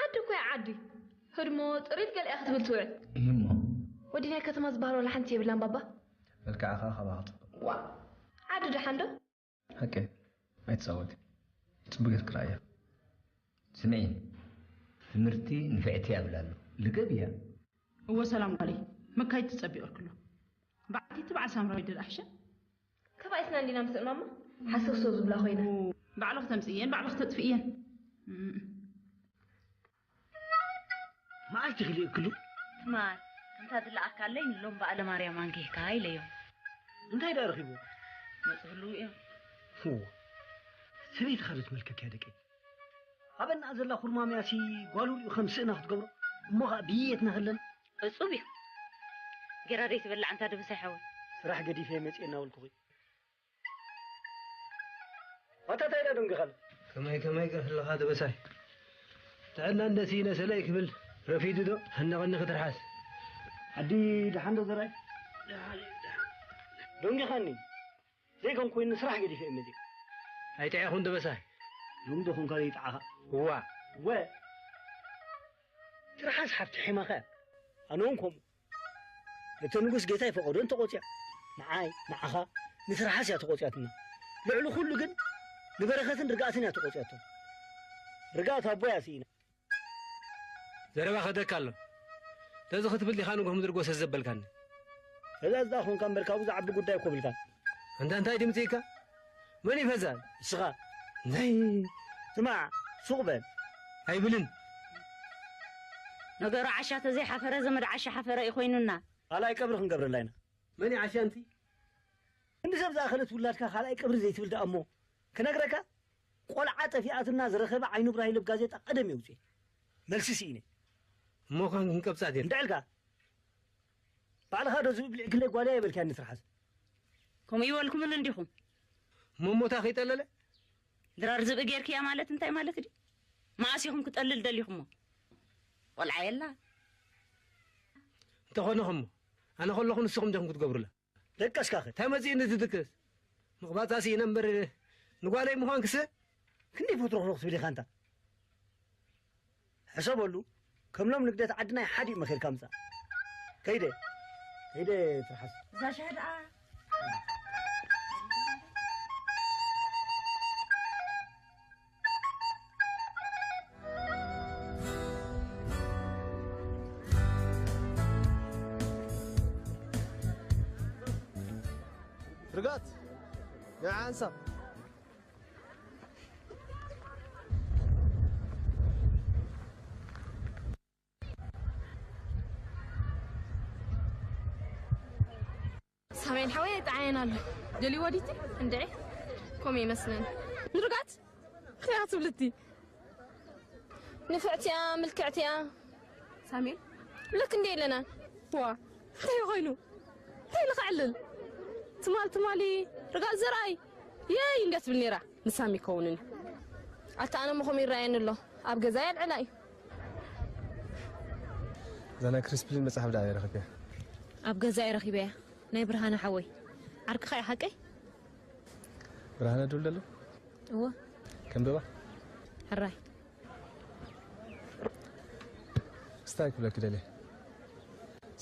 ዓዲ እኮ እያ ዓዲ። ህድሞ ጥሪት ገለ እያ ክትብል ትውዕል። እሞ ወዲ ናይ ከተማ ዝበሃል ዋላ ሓንቲ የብላን ባባ። መልክዓ ከኣ ካባኻ ጽቡቕ። ዋ ዓዲ ደሓን ዶ? ሓቂ ኣይትጻወቲ። ጽቡቅ ጌርኪ ረኣያ። ስምዒ ትምህርቲ ንፍዕቲ እያ ብላ ኣሎ። ልገብ እያ። እወ ሰላም ጓለይ መካይድ ትጸቢቐክሎ በዓልቲ በዓል ሳምራዊ ድል ኣሕሸ ተባኢስና እንዲና ምስ እማማ ሓሰውሰው ዝብላ ኮይና። ባዕልኽ ተምጽእየን ባዕልኽ ተጥፍእየን። መዓልቲ ክልእክሉ ትማል ከምታ ዝለኣካለይ ንሎም በዓለ ማርያም ኣንጊህካ ኢለዮም። እንታይ ደኣ ረኺቡ? መጽ ህልው እዮም። እዎ ሰበይትኻ ዶ ትመልከኪያ ደቀይ? ኣበናኣ ዘላ ኩርማምያሲ ጓሉ ሪኡ ከም ስእና ክትገብሮ እሞ ኸኣ ብየትና ከለና እጹብ እዩ። ጌራ ደይ ትበላዕ እንታ ደበሳይ ሓወይ። ስራሕ ገዲፈ መጽየ እናበልኩኺ ኣታ እንታይ ደንግኻ ኣሎ? ከመይ ከመይ ገርህልኻ ደበሳይ ጥዕና እንደ ስኢነ ሰለይ ክብል ረፊዱ ዶ ሃነቐኒ ክትርሓስ ዓዲ ደሓን ዶ ዘራይ ደንጊኻኒ ዘይኮን ኮይኑ ስራሕ ገዲፈ እየ መፅእ ኣይጥዕኹን ደበሳይ ሎሚ ዶ ኮንካ ዘይጠዓኻ እዋ ወ ትርሓስ ሓፍቲ ሒማኻ ኣነ እውን ከምኡ እተ ንጉስ ጌታይ ፈቐዶ እንተቖፅያ ንዓይ ንዓኻ ንትርሓስ እያ ተቖፅያትና ልዕሊ ኩሉ ግን ንበረኸትን ርግኣትን እያ ተቖፅያቶ ርግኣት ኣቦ እያ ስኢና ዘረባ ከደካ ኣሎ ተዚ ክትብል ዲኻ ንጎህ ምድሪ ጎሰ ዘበልካኒ ፈዛዝ ደኣ ኾንካ እምበር ካብኡ ዝዓቢ ጉዳይ እኮ ብልካ ኣንታ እንታይ ድምፂ ኢካ መን ይፈዛዝ ንስኻ ናይ ስማዕ ሱቕ በል ኣይብልን ነገሩ ዓሻ ተዘይሓፈረ ዘመድ ዓሻ ሓፈረ እዩ ኮይኑና ካልኣይ ቀብሪ ክንገብረላ ኢና መን እዩ ዓሻ ኣንቲ ክንዲ ሰብ ዝኣኸለት ውላድካ ካልኣይ ቀብሪ ዘይትብል ደኣ እሞ ክነግረካ ቆልዓ ጠፊኣትና ዝረኸበ ዓይኑ ብራሂ ልብ ጋዜጣ ቀደም የውፅእ መልሲ ስኢነ እሞ ከን ክንቀብፃት የለ እንድዕልካ ባዕልኻ ዶ ዝብልዕ ክለይ ጓልያ የበልክያ ንትርሓስ ከምኡ ይበልኩምን እንዲኹም መሞታ ከይጠለለ ድራር ዝብኢ ጌርክያ ማለት እንታይ ማለት ድዩ መኣስ ኢኹም ክጠልል ደሊኹሞ ቆልዓ የላ እንተኾነ ኸሞ ኣነ ከለኹ ንስኹም ዲኹም ክትገብሩላ ደቀስካ ከ እንታይ መፂእኒ ዝድቅስ ምቕባፃ ስኢነ እምበር ንጓለይ ምዃንክሰ ክንደይ ፈትሮኽሮኽ ትብል ኢኻ እንታ ሕሰበሉ ከም ሎም ንግደት ዓድና ይሓዲኡ መኺርካ ምፃእ ከይደ ከይደ ትርሓስ እዛ ሻሂ ደኣ ርጋት ንዓ ሓንሳብ ሳሜን ሓወይ ኣይጠዓየን ኣሎ ደልይዎ ዲቲ እንድዒ ከምኡ ይመስለኒ ንርጋት እንታይ ትብልቲ ንፍዕቲያ ምልክዕቲያ ሳሜን ልክ እንደ የለና ዋ እንታይ ኮይኑ እንታይ ኢሉ ክዕልል ትማል ትማሊ ርጋት ዘርኣይ የይ እንደ ትብል ነይራ ንሳሚ ይከውንን ኣታ ኣነ ምኹም ይረኣየኒ ኣሎ ኣብ ገዛ የልዕላ እዩ እዛ ናይ ክሪስፕሊን መፅሓፍ ደኣ ይረኽብያ ኣብ ገዛ ይረኺበያ ናይ ብርሃነ ሓወይ ዓርክኻ እዩ ሓቀይ ብርሃነ ድብል ደሎ እዎ ከንብባ ሕራይ እስታይ ክብለኪ ደልየ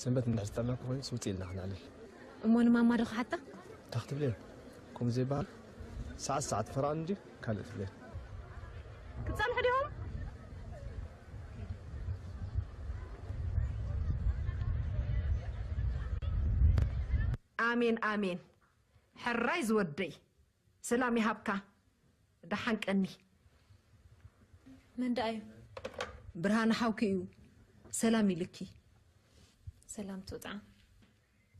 ሰንበት እንድሕር ዝጠለብኩ ኮይኑ ስውፅ ኢልና ክንዕልል እሞ ንማማ ዶ ክሓታ እንታይ ክትብልዮ ከምኡ ዘይበሃል ሰዓት ሰዓት ፈራን እንድዩ ካልእ ትብልዮ ክፀንሑ ዲኹም ኣሜን ኣሜን። ሕራይ ዝወደይ፣ ሰላም ይሃብካ። ደሓን ቀኒ። መን ደኣ እዩ? ብርሃነ ሓውኪ እዩ። ሰላም ኢልኪ። ሰላም ትውጣ።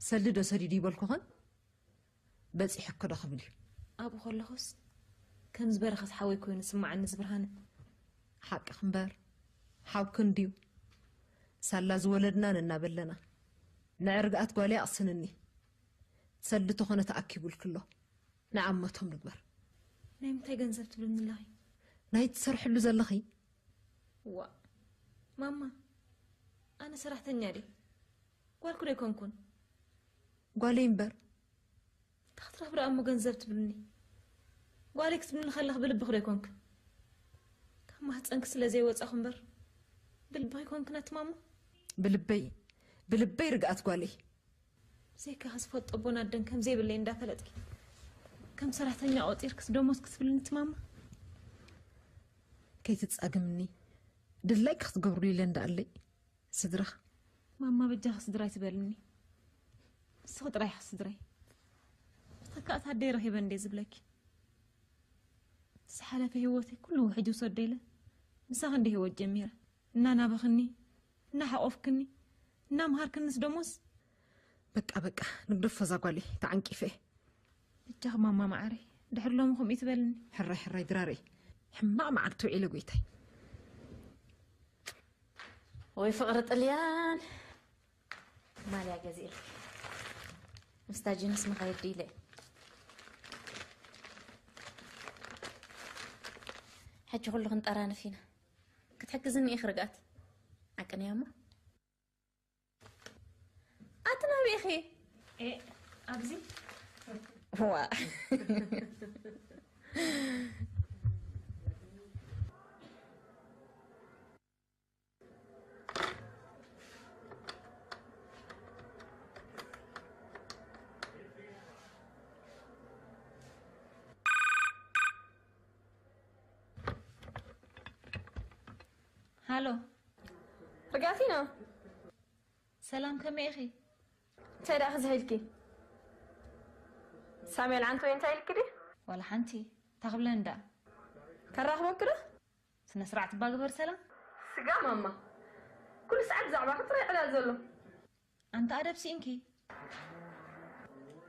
ሰልዲ ዶ ሰዲዱ ይበልኩኸን? በፂሕኪ ዶ ክብል እዩ። ኣብኡ ከለኹስ ከም ዝበረኸት ሓወይ ኮይኑ ስማዓኒ ዝብርሃነ። ሓቅኺ እምበር ሓውኪ እንድዩ። ሳላ ዝወለድናን እናበለና ንዕርግኣት ጓለይ ኣቕስንኒ። ሰልዲ ተኾነ ተኣኪቡልኪ ኣሎ። ንዓመቶም ንግበር። ናይ ምንታይ ገንዘብ ትብልኒ ኣለኺ? ናይ ትሰርሕሉ ዘለኺ። ዋ ማማ፣ ኣነ ሰራሕተኛ ድየ? ጓልኩ ዶ ኣይኮንኩን? ጓለይ እምበር። እንታይ ክትረኽቢ ደኣ እሞ ገንዘብ ትብልኒ? ጓለይ ክትብልኒ ከለኺ ብልብኺ ዶ ኣይኮንክን? ካብ ማህፀንኪ ስለ ዘይወፃኹ እምበር ብልብኺ ኣይኮንክን ኣቲ ማማ። ብልበይ ብልበይ ርግኣት ጓለይ። ብዘይካኺ ዝፈልጦ ኣቦን ኣደን ከም ዘይብለይ እንዳፈለጥኪ ከም ሰራሕተኛ ቆፂርክስ ደሞዝ ክትብልኒ ትማማ? ከይትጻግምኒ ድላይኪ ክትገብርሉ ኢለ እንዳኣለይ ስድራኺ። ማማ በጃኺ ስድራይ ትበልኒ። ንስኺ ጥራይ ኢኺ ስድራይ። ተካእታ ኣደይ ረኺበ እንዴ ዝብለኪ። ዝሓለፈ ህይወተይ ኩሉ ውሕጅ ውሰዶ ኢለ ምሳኺ እንደ ህይወት ጀሚረ። እናናበኽኒ፣ እናሓቆፍክኒ፣ እናምሃርክንስ ደሞስ። በቃ በቃ ንግደፎ እዛ ጓለይ ተዓንቂፈ። በጃኺ ማማ መዓረይ ድሕሪ ሎሚ ከምኡ ይትበልኒ። ሕራይ ሕራይ ድራረይ ሕማቕ መዓልቲ ውዒለ ጎይታይ። ወይ ፍቕሪ ጥልያን ማልያ ገዚእልኪ ምስታ ጂንስ ምኸይድ ኢለ። ሕጂ ኩሉ ክንጠራንፍ ኢና። ክትሕግዝኒ ኢኺ ርግኣት? ዓቅንያ እሞ ኣቲ ናበይ ኢኺ? ኣብዚ ዋ ሃሎ ርጋቲና ሰላም ከመይ ኢኺ? እንታይ ደኣ ክዝሒልኪ? ሳሙኤል ዓንተ ወይ እንታይ ኢልኪ ድዩ? ዋላ ሓንቲ ታኽብለን እንዳ ከራኽበኪ ዶ? ስነ ስርዓት እባ ግበር ሰላም። ስጋ ማማ ኩሉ ሰዓት ብዛዕባኺ ጥራይ ዕላል ዘሎ። ኣንታ ኣደብ ስኢንኪ።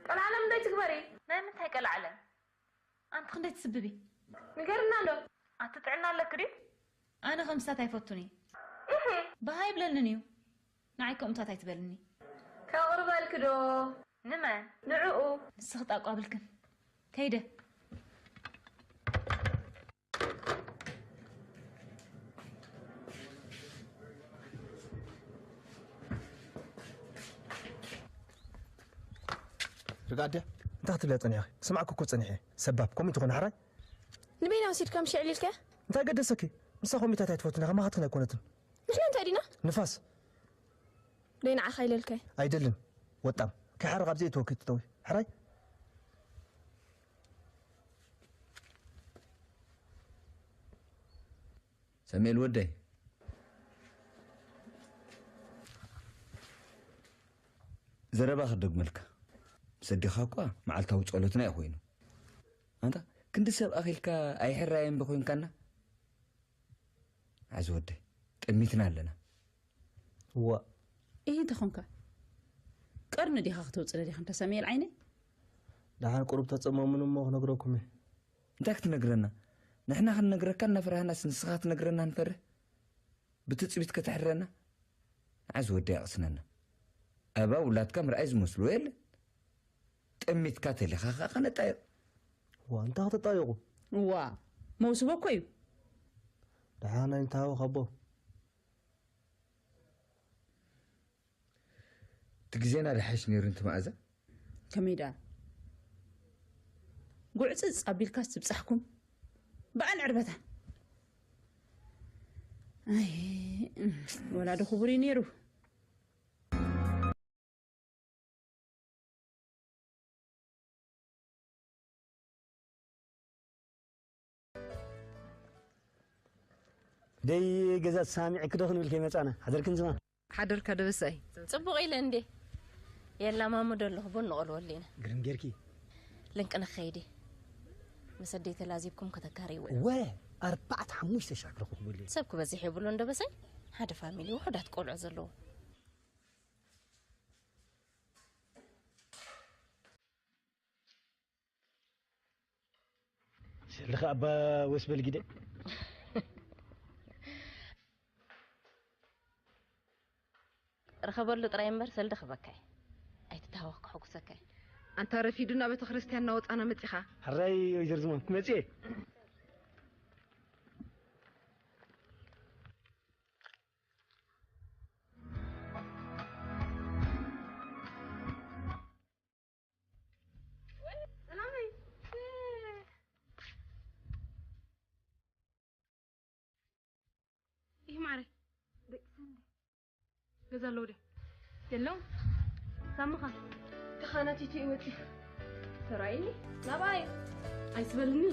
ቀልዓለም እንታይ ትግበሪ? ናይ ምንታይ ቀልዓለም? ኣንቲ ክንደይ ትስብቢ? ንገርና ኣሎ። ኣቲ ጥዕና ኣለኪ ድዩ? ኣነ ከምስታት ኣይፈቱን እየ። ኢሄ ባህ ኣይብለንን እዩ። ንዓይ ከምኡታት ኣይትበልኒ። ከቕርበልኪ ዶ? ንመን? ንዕኡ። ንስኺ ጣቋ ብልክን። ከይደ። ርግኣት ድያ? እንታይ ክትብልያ ጸኒሕኺ? ክሰምዓኪ እኮ ጸኒሐ። ሰባብ፣ ከምኡ ትኾን ሓራይ? ንበይና ወሲድካ ምሽ ዕሊልካ? እንታይ ገደሰኪ? ንሳ ከምኡታት ኣይትፈቱን ኢኻ፣ ማኻትክን ኣይኮነትን። ንሕና እንታይ ዲና? ንፋስ። ደይ ንዓኻ ኢለልካ። ኣይደልን። ወጣም። ከይሓርቕ ኣብዚ እተወኪ ትጠዊ። ሕራይ? ሰሜል ወደይ ዘረባ ክደግመልካ ምስ ኣዴኻ እኳ መዓልታዊ ጸሎትና እዩ ኮይኑ ኣንታ ክንዲ ሰብ ኣኺልካ ኣይሕራየን ዶ ኮይንካና ዓዚ ወደይ ጠሚትና ኣለና እዋ ኢሂ እንተኾንካ ቀርኒ ዲኻ ክተውፅእ ደሊኻ እንተ ሰሜል ዓይነይ ደሓን ቁሩብ ተፀመሙኒ እሞ ክነግረኩም እየ እንታይ ክትነግረና ንሕና ክንነግረካ እናፈራህናስ ንስኻ ክትነግረና ንፈርህ ብትፅቢት ከተሕርረና ንዓ ዝወዲ ኣይቕስነና ኣባ ውላድካ ምርኣይ ዝመስሎ የለን ጠሚትካ ተሊኻ ኸዓ ከነጣይቕ ዋ እንታይ ከተጣይቑ እዋ መውስቦ እኮ እዩ ደሓን ኣይንተሃወኽ ኣቦ እቲ ግዜና ደሓይሽ ነይሩ ንቲ መኣዛ ከመይ ደኣ ጉዕጽጽ ኣቢልካስ ትብጻሕኩም በዓል ዕርበታ ኣይ ወላ ዶ ክቡር እዩ ነይሩ ደይ ገዛ ሳሚዕኪ ዶ ክንብል ከይመጻና ሓደርክን ዝማ ሓደርካ ደበሳይ ጽቡቕ ኢለ እንዴ የላማምዶ ኣለኹ፣ ቡን ንቐልወሉ ኢና። ግርም ጌርኪ። ልንቅነ ክኸይድ እየ። ምስ ኣደይ ተላዚብኩም ከተጋርይዎ። እወ፣ ኣርባዕተ ሓሙሽተ ሻዕ ክረኽበኩም እየ። ሰብ ክበዝሕ የብሉን ደበሳይ፣ ሓደ ፋሚሊ ውሑዳት ቆልዑ ዘለዎ። ስልኺ ኣባ ወስ በል ግደ። ርኸበሉ ጥራይ እምበር ሰልዲ ክበካይ። ኣይትተሃወኽ ክሕጉሰካይ። ኣንታ ረፊዱና ቤተ ክርስቲያን እናወጻና መጺኻ። ሕራይ ወይዘር ዝማም መጽኤ። ይህ ማረ ደቂ ሰንደ ገዛ ኣለዎ ድያ? የለውም። ሳምኻ ተኻናቲቱ ይወፂ ሰራይ ናባይ ኣይስበልኒ።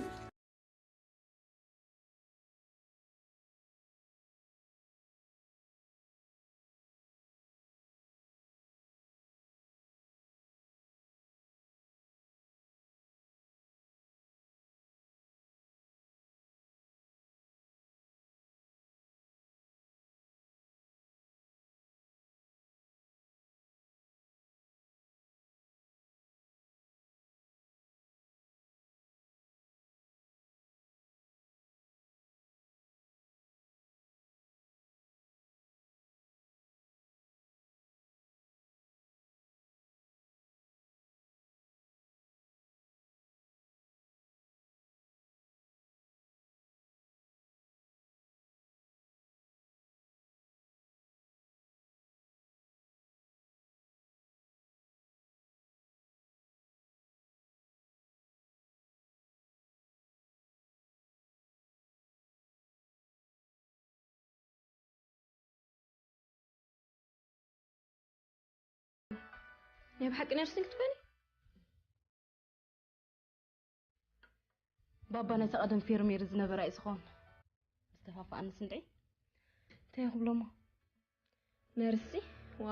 ናይ ብሓቂ ነርሲንግ ትኾኒ? ባባ ናይታ ቀደም ፌርሜር ዝነበራ እዩ ዝኸውን። ዝተፋፋኣኒ ስንድዒ እንታይ ክብሎሞ? ነርሲ ዋ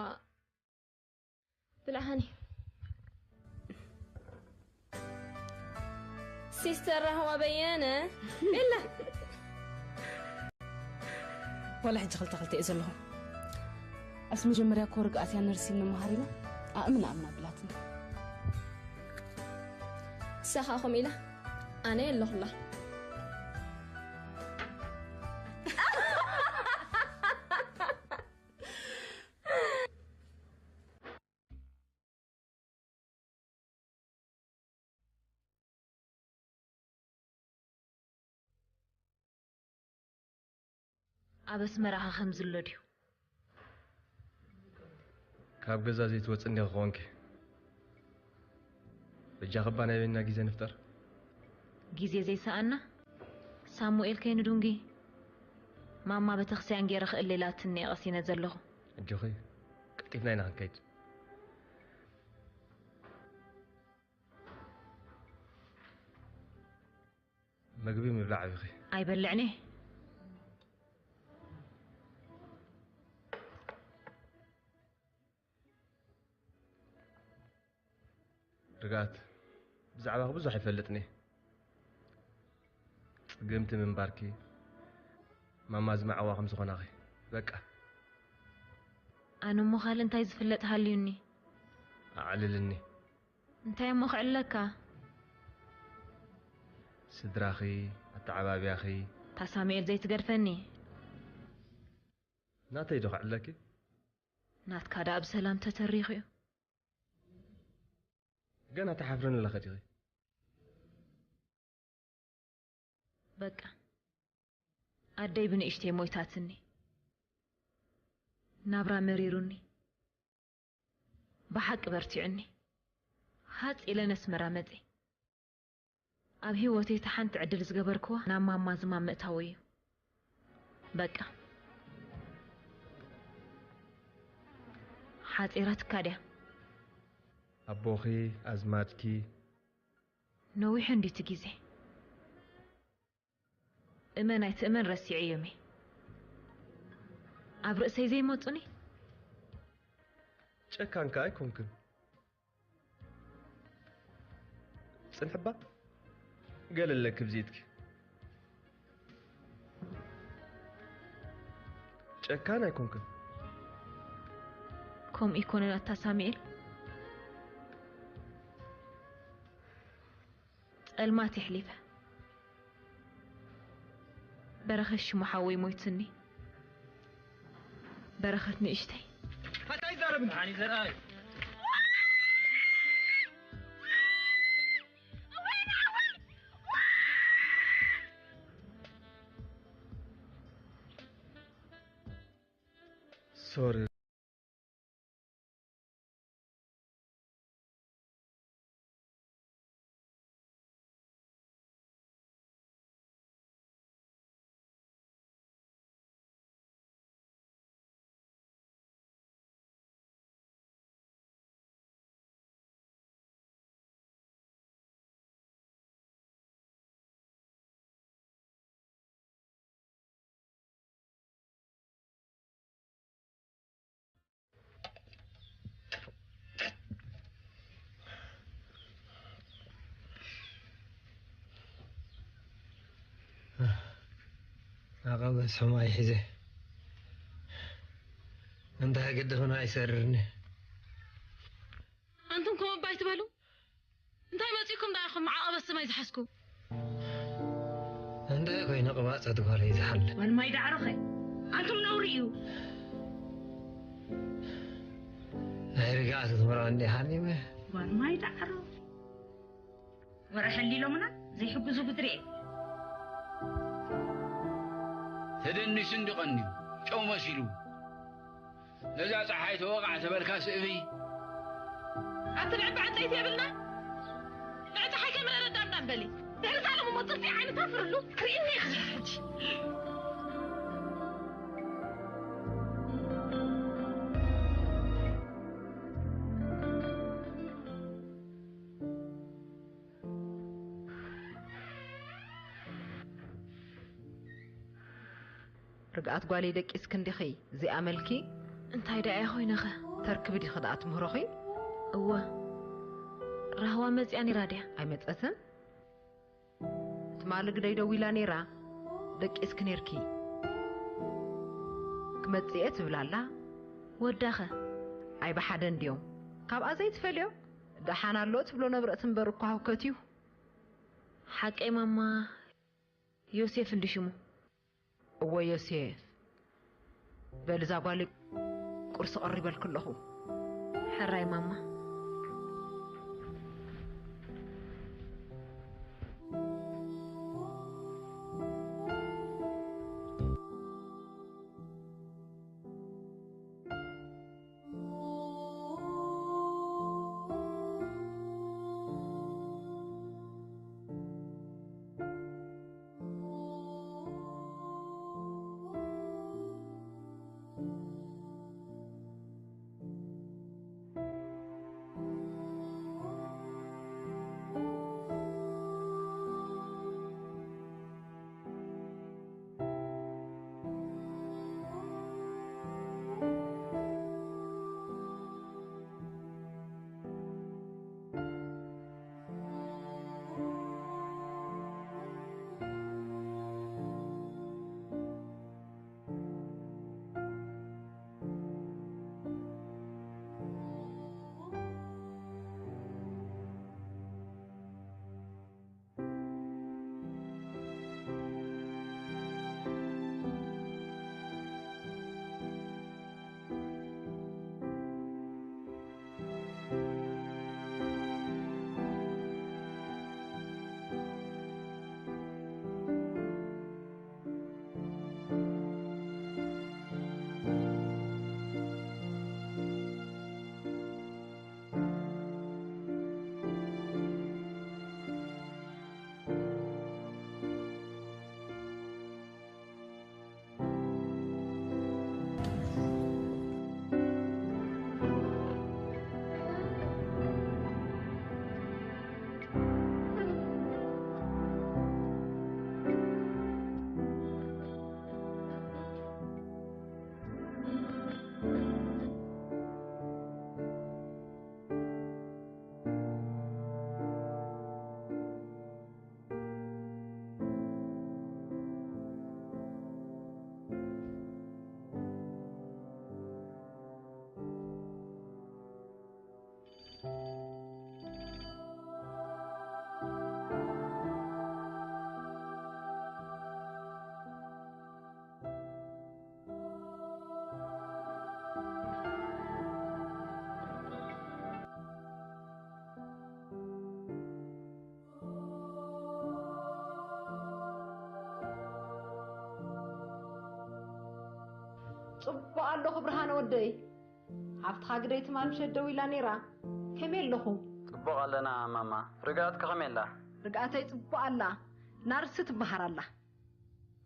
ብላሃኒ ሲስተር ራህዋ በየነ ቤላ ወላ ሕጂ ክልተ ክልተ እየ ዘለኹ። ኣስ መጀመርያ እኮ ርግኣት እያ ነርሲን ንመሃር ኢላ ኣእምን ኣእምን ኣቢላትኒ። ንሳኻ ከምኡ ኢላ ኣነ የለኹላ። ኣብ ኣስመራኻ ከም ዝሎ ድዩ? ካብ ገዛ ዘይትወጽእ እንዲኺ ኮንኪ። በጃኺ እባ ናይ በይንና ግዜ ንፍጠር። ግዜ ዘይሰኣና? ሳሙኤል ከይኑ ዱንጊ፣ ማማ ቤተክርስትያን ገይረ ክእለ ኢላትኒ እየ ቀሲነ ዘለኹ። ኣጆኺ፣ ቀልጢፍና ኢና ክንከይድ። መግቢ ምብላዕ ኣቢኺ። ኣይበልዕን እየ። ርግኣት፣ ብዛዕባኺ ብዙሕ ኣይፈልጥን እየ። ጽግምቲ ምንባርኪ፣ ማማ ዝመዓዋ ከም ዝኾናኺ። በቃ። ኣነ እሞ ካልእ እንታይ ዝፍለጥ ሃልዩኒ? ኣዕልልኒ። እንታይ እሞ ክዕለካ? ስድራኺ፣ ኣተዓባብያኺ። እታ ሳሙኤል ዘይትገድፈኒ። ናተይ ዶ ክዕለኪ? ናትካ ደኣ ብሰላም ተተሪኹ እዩ። ገና ትሓፍርኒ ኣለኺ ዲኺ? በቃ፣ ኣደይ ብንእሽተይ ሞይታትኒ። ናብራ መሪሩኒ። ብሓቂ በርቲዑኒ። ሃጽ ኢለ ነስመራ መጺ። ኣብ ህይወተይ እታ ሓንቲ ዕድል ዝገበርክዋ ናብ ማማ ዝማም ምእታወይ እዩ። በቃ። ሓጺራትካ ድያ? ኣቦኺ፣ ኣዝማድኪ። ነዊሑ እንድዩ እቲ ግዜ። እመን ኣይትእመን ረሲዐዮም እየ። ኣብ ርእሰይ ዘይመጹኒ? ጨካን ከኣ ኣይኮንክን። ጽንሕባ ገለ ኣለኪ ብዜትኪ። ጨካን ኣይኮንክን። ከምኡ ይኮነን ኣታ ሳሙኤል። ጸልማት የሕሊፈ። በረኸት ሽሙ ሓወይ ሞይትኒ። በረኸት ንእሽተይ። ኣታ ይዛረብ እንተሓኒ ዘርኣይ። ሶሪ። ኣቐበስ ሕማይ ሒዘ እንታይ ግድኽና ኣይሰርርኒ። ኣንቱም ከም ኣባይ ትበሉ እንታይ መጺእኩም ደኣ ኢኹም ዓቐበት ሰማይ ዝሓዝኩ? እንታይ ኮይነ ቅባጸት ጓለይ ዝሓለ። ጓል ማይ ዳዕሮኸ ኣንቱም ነውሪ እዩ። ናይ ርግኣት ክትምራ እንዲ ሓሊመ። ጓል ማይ ዳዕሮ ወረ ሕሊሎምና ዘይሕግዙ ግድሬ። ተደኒሱ እንዲ ቀንዩ ጨው መሲሉ ነዛ ጸሓይ ተወቓዕ ተበልካ ስእቢ። ኣቲ ንዕቢ ዕንጸይቲ የብልና ንዕጸሓይ ከመረ ረዳምዳም በሊ ድሕሪ ሳሎም እሞ ጥፍጢ ዓይኒ ተፍርሉ ክርእኒ ኢኻ ሕጂ። ርግኣት ጓለይ ደቂስኪ እንዲኺ እዚኣ መልኪ እንታይ ደኣ ኮይነኸ? ተርክቢ ዲኺ ደኣ ትምህሮኺ? እወ ራህዋ መጺኣ ነይራ ድያ? ኣይመጸትን? ትማሊ ግደይ ደዊላ ነይራ ደቂስኪ ነይርኪ ክመጽእ እየ ትብል ኣላ። ወዳኸ? ኣይ ብሓደ እንድዮም ካብኣ ዘይትፈልዮ ደሓን ኣሎ ትብሎ ነብረእቲ እምበር እኳ ህውከት እዩ። ሓቀይ ማማ ዮሴፍ እንዲ ሽሙ። እወ ዮሴፍ በል እዛ ጓለይ ቁርሲ ቀሪበልኪ ኣለኹ። ሕራይ ማማ። ጽቡቕ ኣለኹ ብርሃነ ወደይ። ሓፍትኻ ግደይ ትማል ምሸት ደዊላ ነይራ። ከመይ ኣለኹ? ጽቡቕ ኣለና ማማ። ርግኣትከ ከመይ ኣላ? ርግኣተይ ጽቡቕ ኣላ። ናርሲ ትበሃር ኣላ።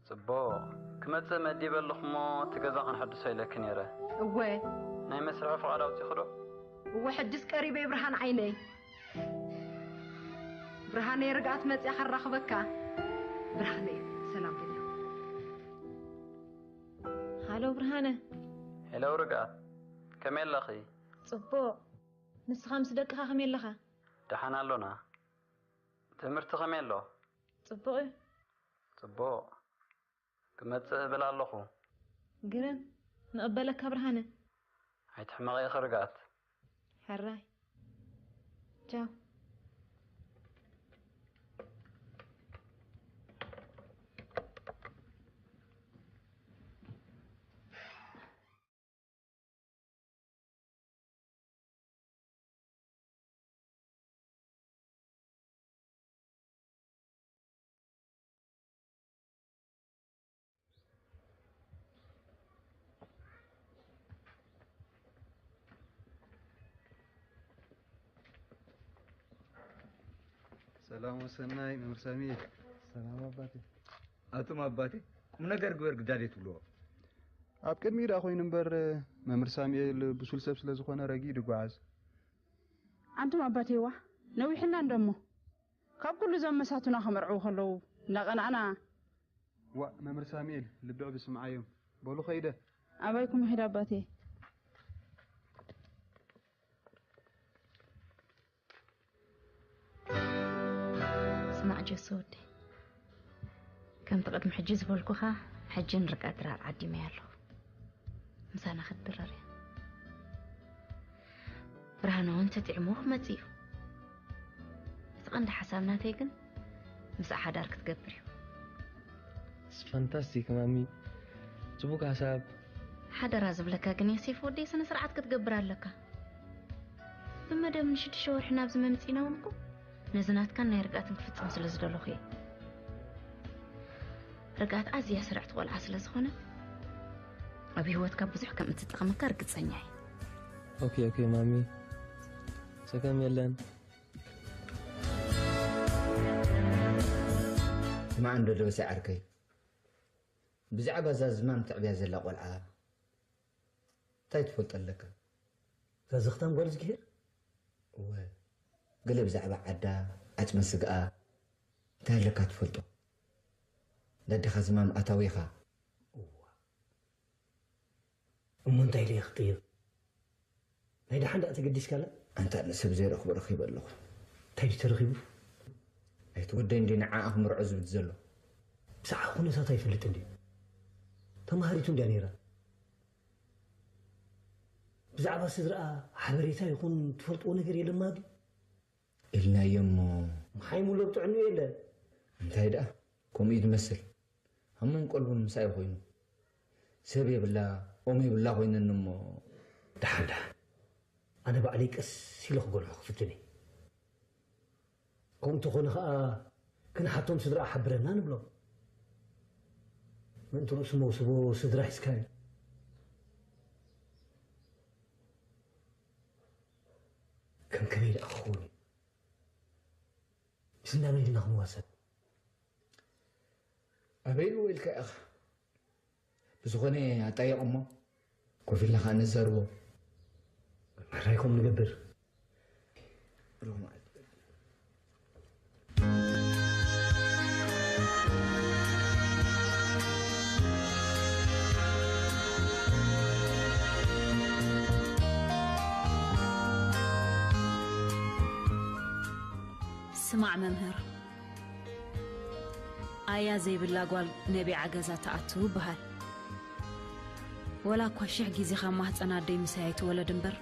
ጽቡቕ። ክመጽእ መዲበ ኣለኹ እሞ እቲ ገዛ ከነሐድሶ ኢለኪ ነይረ። እወ። ናይ መስርሒ ፍቓድ ኣውጺእኺ ዶ? እወ፣ ሕጅስ ቀሪበ ብርሃን ዓይነይ። ብርሃነይ ርግኣት መጽያ ከራኽበካ። ብርሃነይ ሰላም በል። ሃሎ ብርሃነ። ሄሎ ርግኣት፣ ከመይ ኣለኺ? ጽቡቕ። ንስኻ ምስ ደቅኻ ከመይ ኣለኻ? ደሓን ኣሎና። ትምህርቲ ከመይ ኣሎ? ጽቡቕ እዩ። ጽቡቕ። ክመጽእ እብል ኣለኹ። ግርም። ንቕበለካ ብርሃነ። ኣይትሕመቒ ኢኺ ርግኣት። ሕራይ። ቻው። ሰላም ወሰናይ መምህር ሳሚኤል። ሰላም ኣባቴ። ኣቱም ኣባቴ፣ ቁም ነገር ግበር ግዳዴ ትብልዎ። ኣብ ቅድሚ ደኣ ኮይኑ እምበር፣ መምህር ሳሙኤል ብሱል ሰብ ስለ ዝኾነ ረጊድ ይጓዓዝ። ኣንቱም ኣባቴዋ፣ ነዊሕና እንደሞ። ካብ ኩሉ እዞም መሳቱና ከመርዕዉ ከለዉ እናቐናእና። ዋእ፣ መምህር ሳሙኤል፣ ልብዕ ብስምዓዮም። በሉ ኸይደ። ኣባይኩም ይኺድ ኣባቴ። ስማዕ ጀሶ ወደይ፣ ከምቲ ቅድሚ ሕጂ ዝበልኩኻ፣ ሕጂ ንርግኣት ድራር ዓዲመያ ኣለኹ። ምሳና ክትድረር እያ። ብርሃነ እውን ተጥዕሞ ክመጽእ እዩ። እቲ ቀንዲ ሓሳብ ናተይ ግን ምስኣ ሓዳር ክትገብር እዩ። It's fantastic ማሚ፣ ጽቡቅ ሓሳብ። ሓደራ ዝብለካ ግን ዮሴፍ ወደይ ስነ ስርዓት ክትገብር ኣለካ። ብመደብ ንሽዱሽተ ወርሒ ናብዚ መምጺእና እውን እኮ ነዚ ናትካን ናይ ርግኣትን ክፍጽም ስለ ዝደለኹ እየ። ርግኣት ኣዝያ ስርዕቲ ቆልዓ ስለ ዝኾነት ኣብ ህይወትካ ብዙሕ ከም እትጠቕመካ ርግጸኛ እየ። ኦኬ ኦኬ ማሚ፣ ጸገም የለን። ስማዕ እንዶ ደበሳይ ዓርከይ፣ ብዛዕባ እዛ ዝማም ተዕብያ ዘላ ቆልዓ እንታይ ትፈልጦ ኣለካ? እዛ ዘኽታም ጓል ዝግሄር? እወ፣ ገለ ብዛዕባ ዓዳ፣ ዓጽመ ስግኣ እንታይ ኣለካ ትፈልጦ? ነዴኻ ዝማም ኣታዊኻ? እዋ። እሞ እንታይ ኢለ እየ ክጥይቕ? ናይ ደሓን ደኣ ተገዲስካላ? ኣንታ ንሰብ ዘይረኽቦ ረኺበ ኣለኹ። እንታይ ድዩ ተረኺቡ? ኣይትወደይ እንዲ ንዓኣ ክምርዖ ዝብል ዘሎ። ብዛዕባ ኩነታታ ይፈልጥ እንድዩ። ተማሃሪቱ እንድያ ነይራ። ብዛዕባ ስድራኣ ሓበሬታ ይኹን ትፈልጥዎ ነገር የለማ ድዩ? ኢልናዮ እሞ። ምሓይ ሙሉ ኣብ ጥዕንኡ የለ። እንታይ ደኣ? ከምኡ እዩ ዝመስል። ሃሞም ቀልቡ ንምሳይ ኮይኑ። ሰብ የብላ፣ ኦም የብላ ኮይነኒ እሞ። ደሓን፣ ደሓን። ኣነ ባዕለይ ቀስ ኢለ ክጎልሖ ክፍትን እየ። ከምኡ እንተኾነ ኸኣ ክንሓቶም ስድራኣ ሓብረና ንብሎም። ምእንቲ ርእሱ መውስቦ ስድራ ሒዝካ እዩ። ከም ከመይ ደኣ ክኸውን እዩ? ምስ እንዳ መን ኢና ክንዋሰብ? ኣበይ ኢልዎ ኢልካ ኢኻ? ብዝኾነ ኣጣይቕ እሞ ኮፍ ኢልና ኸኣ ነዛርቦ። መራይኩም ንገብር። ሮማ ስማዕ መምህር፣ ኣያ ዘይብላ ጓል ነቢዓ ገዛ ትኣቱ ይበሃል። ወላ እኳ ሽሕ ግዜ ካብ ማህፀን ኣደይ ምሳይ ኣይትወለድ እምበር፣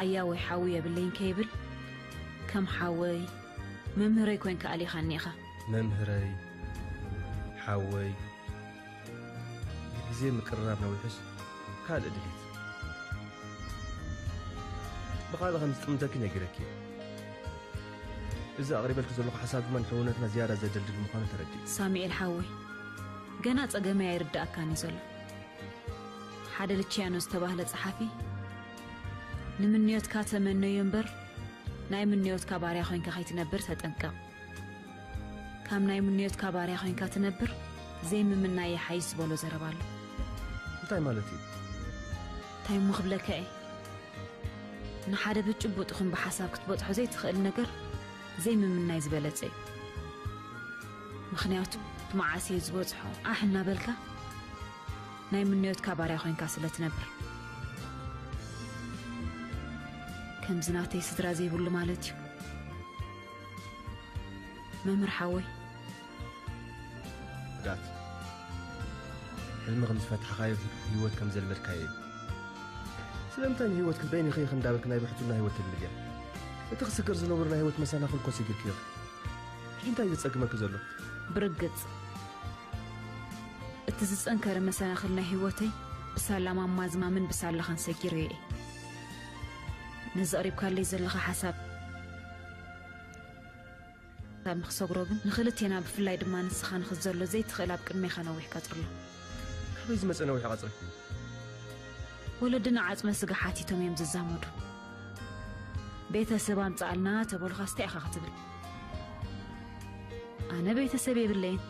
ኣያ ወይ ሓዊ የብለይን ከይብል፣ ከም ሓወይ፣ መምህረይ ኮይንካ ኣሊኻኒ ኢኻ። መምህረይ፣ ሓወይ፣ ግዜ ምቅርራብ ነዊሑስ ካልእ ድሌት። ብኻልእ ከም ዝጥምተኪ ነጊረኪ እየ። እዚ ኣቕሪበልኪ ዘለኹ ሓሳብ ድማ ንሕውነትና ዝያዳ ዘደልድል ምዃኑ ተረዲእ። ሳሙኤል ሓወይ፣ ገና ጸገመይ ኣይርድኣካን እዩ ዘሎ። ሓደ ልቺያኖ ዝተባህለ ጸሓፊ፣ "ንምንዮትካ ተመነዮ እምበር፣ ናይ ምንዮትካ ባርያ ኮይንካ ከይትነብር ተጠንቀቕ። ካብ ናይ ምንዮትካ ባርያ ኮይንካ ትነብር፣ ዘይምምናይ ይሓይሽ" ዝበሎ ዘረባ ኣሎ። እንታይ ማለት እዩ? እንታይ እሞ ክብለካ እየ? ንሓደ ብጭቡጥ ይኹን ብሓሳብ ክትበጽሖ ዘይትኽእል ነገር ዘይምምናይ ዝበለጸ እዩ። ምኽንያቱ፣ እቲ መዓስ እየ ዝበጽሖ ኣሕ እናበልካ ናይ ምንዮትካ ባርያ ኮይንካ ስለ ትነብር። ከምዚ ናተይ ስድራ ዘይብሉ ማለት እዩ። መምህር ሓወይ። ዳት፣ ሕልሚ ከም ዝፈታሕካዮ ህይወት ከም ዘልመድካዮ እዩ። ስለምንታይ ንህይወትኪ በይንኺ ኢኺ እንዳበልኪ ናይ ብሕትና ህይወት ተልምድያ? እቲ ክስገር ዝነበሩ ናይ ህይወት መሰናኽል እኮ ስጊርክዮ። ሕጂ እንታይ እዩ ዘጸግመኪ ዘሎ? ብርግጽ፣ እቲ ዝጸንከረ መሰናኽል ናይ ህይወተይ ብሳላ ማማ ዝማምን ብሳላኻን ሰጊረዮ እየ። ነዚ ኣቕሪብካለይ ዘለኻ ሓሳብ ካብ ንኽሰግሮ ግን ንኽልቴና ብፍላይ ድማ ንስኻ ንኽዘሎ ዘይትኽእል ኣብ ቅድሜኻ ነዊሕ ቀጽሪ ኣሎ። ካበይ ዝመጸ ነዊሕ ቀጽሪ? ወለድና ዓጽመ ስጋ ሓቲቶም እዮም ዝዛመዱ። ቤተሰብ ኣምጽኣልና ተበሉኻ ስታይ ኢኻ ክትብል? ኣነ ቤተሰብ የብለይን።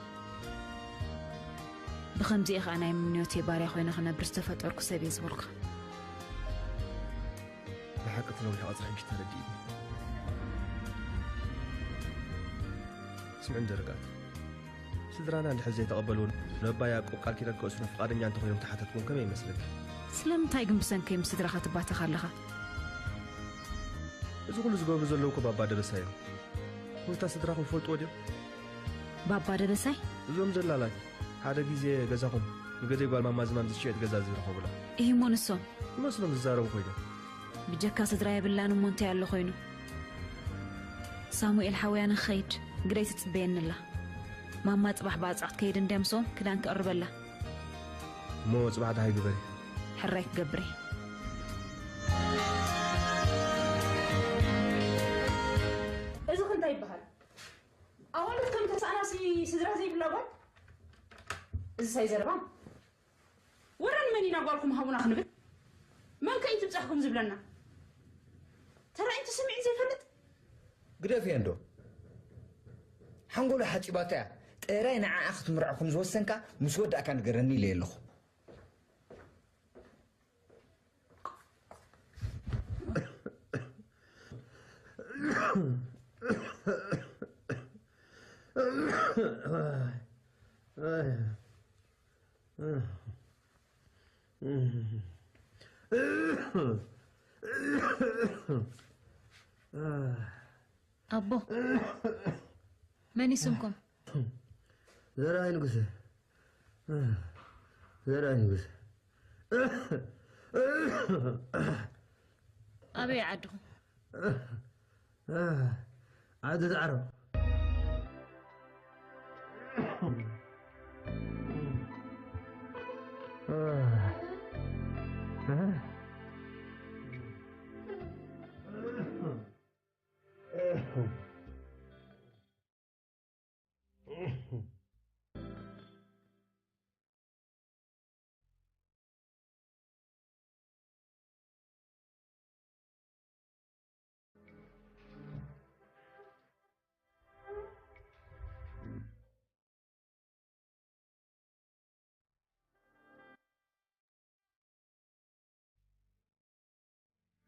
ብኸምዚ እየ ኸኣ ናይ ምንዮተይ ባርያ ኮይነ ክነብር ዝተፈጠርኩ ሰብ እየ ዝበልኩኻ። ብሓቂ እቲ ነዊሕ ቀጽሪ ሕጂ ተረዲእኒ። ስምዕን ደረጋት፣ ስድራና እንድሕር ዘይተቐበልዎ፣ ነባ ያዕቆብ ቃል ኪዳን ክእስሩ ፍቓደኛ እንተኾይኖም ተሓተትኩም ከመይ ይመስለኪ? ስለምንታይ ግን ብሰንከይ ምስ ስድራኻ ትባተኽ ኣለኻ? እዚ ኩሉ ዝገብሩ ዘለዉ እኮ ባባ ደበሳይ እዮም። ኩነታት ስድራኹም ይፈልጥዎ ድዮም? ባባ ደበሳይ? እዞም ደላላት ሓደ ግዜ ገዛኹም ንገደይ ጓል ማማ ዝማም ዝሽየጥ ገዛ ዝረኸቡላ። እሂ እሞ ንሶም? ይመስሎም ዝዛረቡ ኮይኖም። ብጀካ ስድራ የብላን እሞ እንታይ ኣሎ ኮይኑ? ሳሙኤል ሓውያ ንኸይድ፣ ግደይ ትጽበየኒ ኣላ። ማማ ጽባሕ ብኣጻዕ ክትከይድ እንድያ ምስኦም ክዳን ክቕርበላ። እሞ ጽባሕ ደሃይ ግበሪ። ሕራይ ክገብር እየ። እዚ ኸ እንታይ ይበሃል? ኣዋልድ ከም ተሳእናሲ ስድራ ዘይብላ ጓል? እዚ ሳይ ዘረባ። ወረ ንመን ኢና ጓልኩም ሃቡና ክንብል? መን ከ እዩ ትብጻሕኩም ዝብለና? ተራእይን ስምዒት ዘይፈልጥ? ግደፍያ እንዶ። ሓንጎሉ ሓጺባቶ እያ። ጥራይ ንዓኣ ክትምርዖ ከም ዝወሰንካ ምስ ወዳእካ ንገረኒ ኢለ ኣለኹ። ኣቦ፣ መን እዩ ስምኩም? ዘርኣይ ንጉሰ። ዘርኣይ ንጉሰ። ኣበይ ዓድኹም? ዓዲ ዳዕሮ።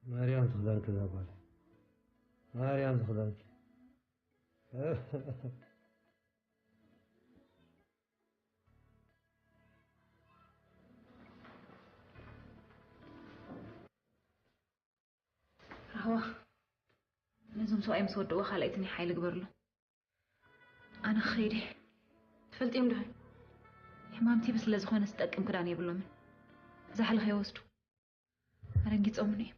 ማርያም ዝኽዳንኪ እዛ ጓል። ማርያም ዝኽዳንኪ። ራህዋ፣ ነዞም ሰብኣይ ምስ ወድእዎ ካልኣይቲ ናይ ሓይሊ ግበርሎም። ኣነ ክኸይድ እየ። ትፈልጥዮም ዶ? ሕማም ቲቢ ስለ ዝኾነ ዝጠቅም ክዳን የብሎምን። ዛሕሊ ከይወስዱ ኣደንጊጾምኒ እዮም።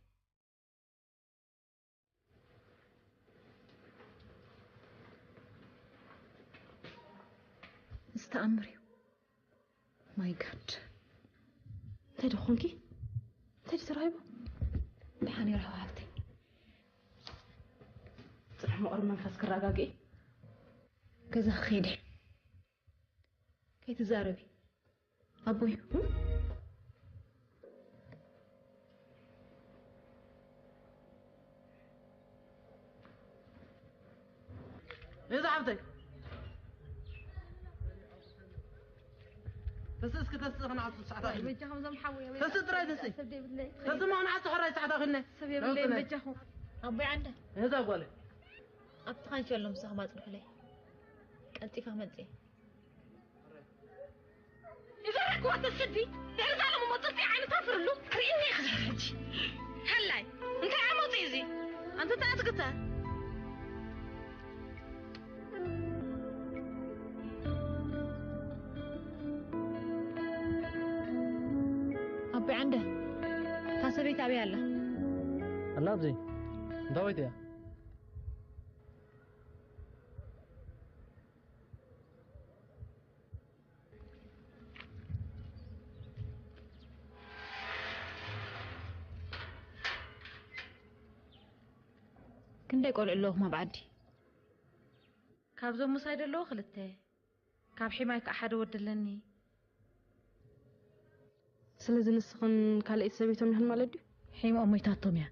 እዚ ተኣምር እዩ። ማይ ጋድ። እንታይ ዶ ኾንኪ? እንታይ ዶ ተራኺቡ? ደሓን እየ ራህዋ ሓፍተይ። ጽንሒ ምቕሪ መንፈስ ክረጋግእ። ገዛ ክኸይድ እየ። ኣይትዛረቢ ኣቦይ። እዛ ሓብተይ ተስእ እስኪ ተስእ ክነኣቱ ሰዓታት በጃኹም ዞም ሓወይ ተስእ ጥራይ ተስእ ሰብ ዘይብለይ ተስእ ማ ንዓቱ ሕራይ ሰዓታ ክነ ሰብ የብለይ በጃኹም ኣቦይ ዓንደ እዛ ጓለ ኣብቲ ካንሸሎም ምሳኹም ኣጽንሑለይ ቀልጢፋ መጽእ ይፈረድክዋ ተስዲ ድሕሪ ዛሎም እሞ ጥልጢ ዓይነታ ፍርሉ ርእኒ ክዝሕጂ ሃላይ እንታይ ዓመፁ እዚ ኣንተ ተኣትግተ ኣቦይ ዓንደ እታ ሰበይቲ ኣበይ ኣላ ኣላ ኣብዚ እንታይ ወይት እያ ክንደይ ቆልዑ ኣለውኹም ኣብ ዓዲ? ካብዞም ምሳይ ደለዉ ክልተ፣ ካብ ሒማይ ከዓ ሓደ ወዲ ኣለኒ። ስለዚ ንስኽን ካልኣይቲ ሰበይቶም ኢኽን ማለት ድዩ? ሒምኦም ሞይታቶም እያ።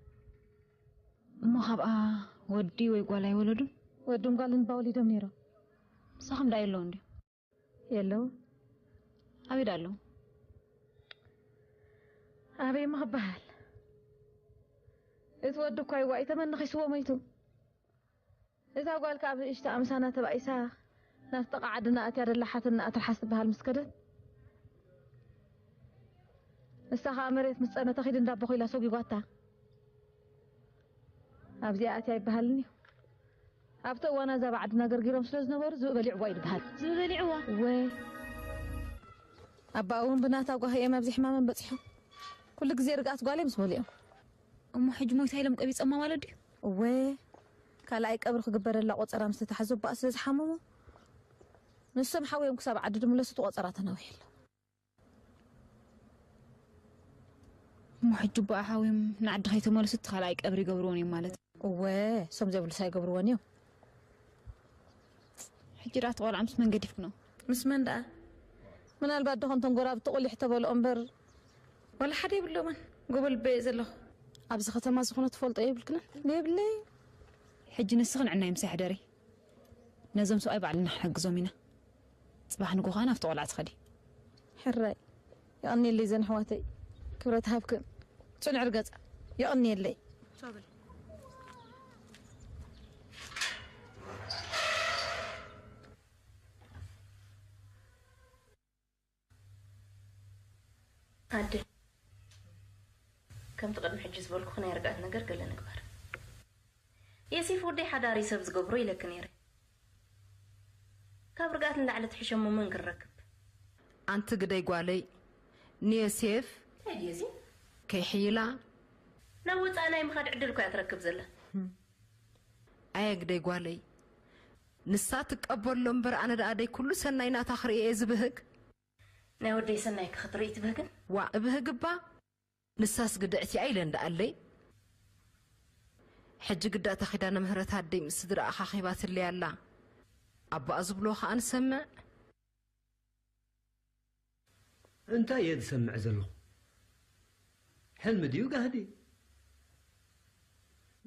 እሞ ካብኣ ወዲ ወይ ጓል ኣይወለዱን? ወድን ጓልን እባ ወሊዶም ነይሮም። ምሳኹም ደኣ የለውን ድዮም? የለውን። ኣበይ ደኣ ኣለዉ? ኣበይ እሞ ክበሃል? እቲ ወዲ እኳ ይዋእ ተመኒኺስዎ ሞይቱ። እዛ ጓል ከኣ ብእሽታ ኣምሳና ተባኢሳ ናብ ጥቓ ዓድና ኣትያ ደላ ሓትንኣ ትርሓስ ትበሃል ምስ ከደት፣ ንሳ ከኣ መሬት ምስ ጸነተ ኺድ እንዳ ኣቦኹ ኢላ ሰጒጓታ። ኣብዚኣ ኣትያ ይበሃልኒ እዩ። ኣብቲ እዋን ኣዛ ባዕድና ገርጊሮም ስለ ዝነበሩ ዝብኢ በሊዕዋ እዩ ዝበሃል። ዝብኢ በሊዕዋ? እወ። ኣባኣ እውን ብናታ ጓሂ እዮም ኣብዚ ሕማመን በጺሖም። ኩሉ ግዜ ርግኣት ጓለይ ምስ በሉ እዮም። እሞ ሕጂ ሞይታ ኢሎም ቀቢጾማ ማለት ድዩ? እወ። ካልኣይ ቀብሪ ክግበረላ ቆጸራ ምስ ተታሕዞ ኣባኣ ስለ ዝሓመሙ ንሶም ሓውዮም ክሳብ ዓዲ ድምለሱ እቲ ቆጸራ ተናዊሑ ኣሎ። እሞ ሕጂ ኣቦኣ ሓውዮም ንዓዲ ከይተመለሱ እቲ ካልኣይ ቀብሪ ይገብርዎን እዮም ማለት እዩ። እወ፣ እሶም ዘይብሉስ ኣይገብርዎን እዮም። ሕጂ ደኣ እቲ ቆልዓ ምስ መን ገዲፍክኖ? ምስ መን ደኣ? ምናልባት ዶ ከምቶም ጎራብቲ ቁሊሕ ተበልኦ እምበር ዋላ ሓደ የብሎምን። ጎቦ ልበ እየ ዘለኹ። ኣብዚ ከተማ ዝኾነ ትፈልጦ የብልክንን? የብለይ። ሕጂ ንስኽን ዕናይ ምሳይ ሕደሪ። ነዞም ሰብኣይ ባዕልና ክንሕግዞም ኢና። ጽባሕ ንግሆ ከኣ ናብቲ ቆልዓ ትኸዲ። ሕራይ። የቐንየለይ ዘን ኣሕዋተይ። ክብረት ሃብክን። ጽንዕ ርገጻ። የቐንየለይ። ኣደ፣ ከምቲ ቅድሚ ሕጂ ዝበልኩኺ ናይ ርግኣት ነገር ገለ ንግበር። የሴፍ ወደይ ሓዳር እዩ ሰብ ዝገብሮ ኢለኪ ነይረ። ካብ ርግኣት ንላዕሊ ትሕሸ እሞ መን ክንረክብ? ኣንቲ ግደይ ጓለይ፣ ንዮሴፍ እንታይ ድዩ እዚ? ከይሕይላ። ናብ ወጻኢ ናይ ምኻድ ዕድል እኮ እያ ትረክብ ዘላ። ኣየ ግደይ ጓለይ፣ ንሳ ትቀበሎ እምበር ኣነ ደኣ ደይ ኩሉ ሰናይ ናታ ክርኢ እየ ዝብህግ። ናይ ወደይ ሰናይ ክትርኢ ትብህግን? ዋእ እብህግ እባ ንሳስ ግድዕቲ እያ ኢለን ደኣለይ። ሕጂ ግዳ እታ ኪዳነ ምህረት ኣደይ ምስ ስድራኣ ኣኻኺባትለይ ኣላ። ኣቦኣ ዝብልዎ ከኣ ንሰምዕ። እንታይ እየ ዝሰምዕ ዘለኹ? ሕልሚ ድዩ ጋህዲ?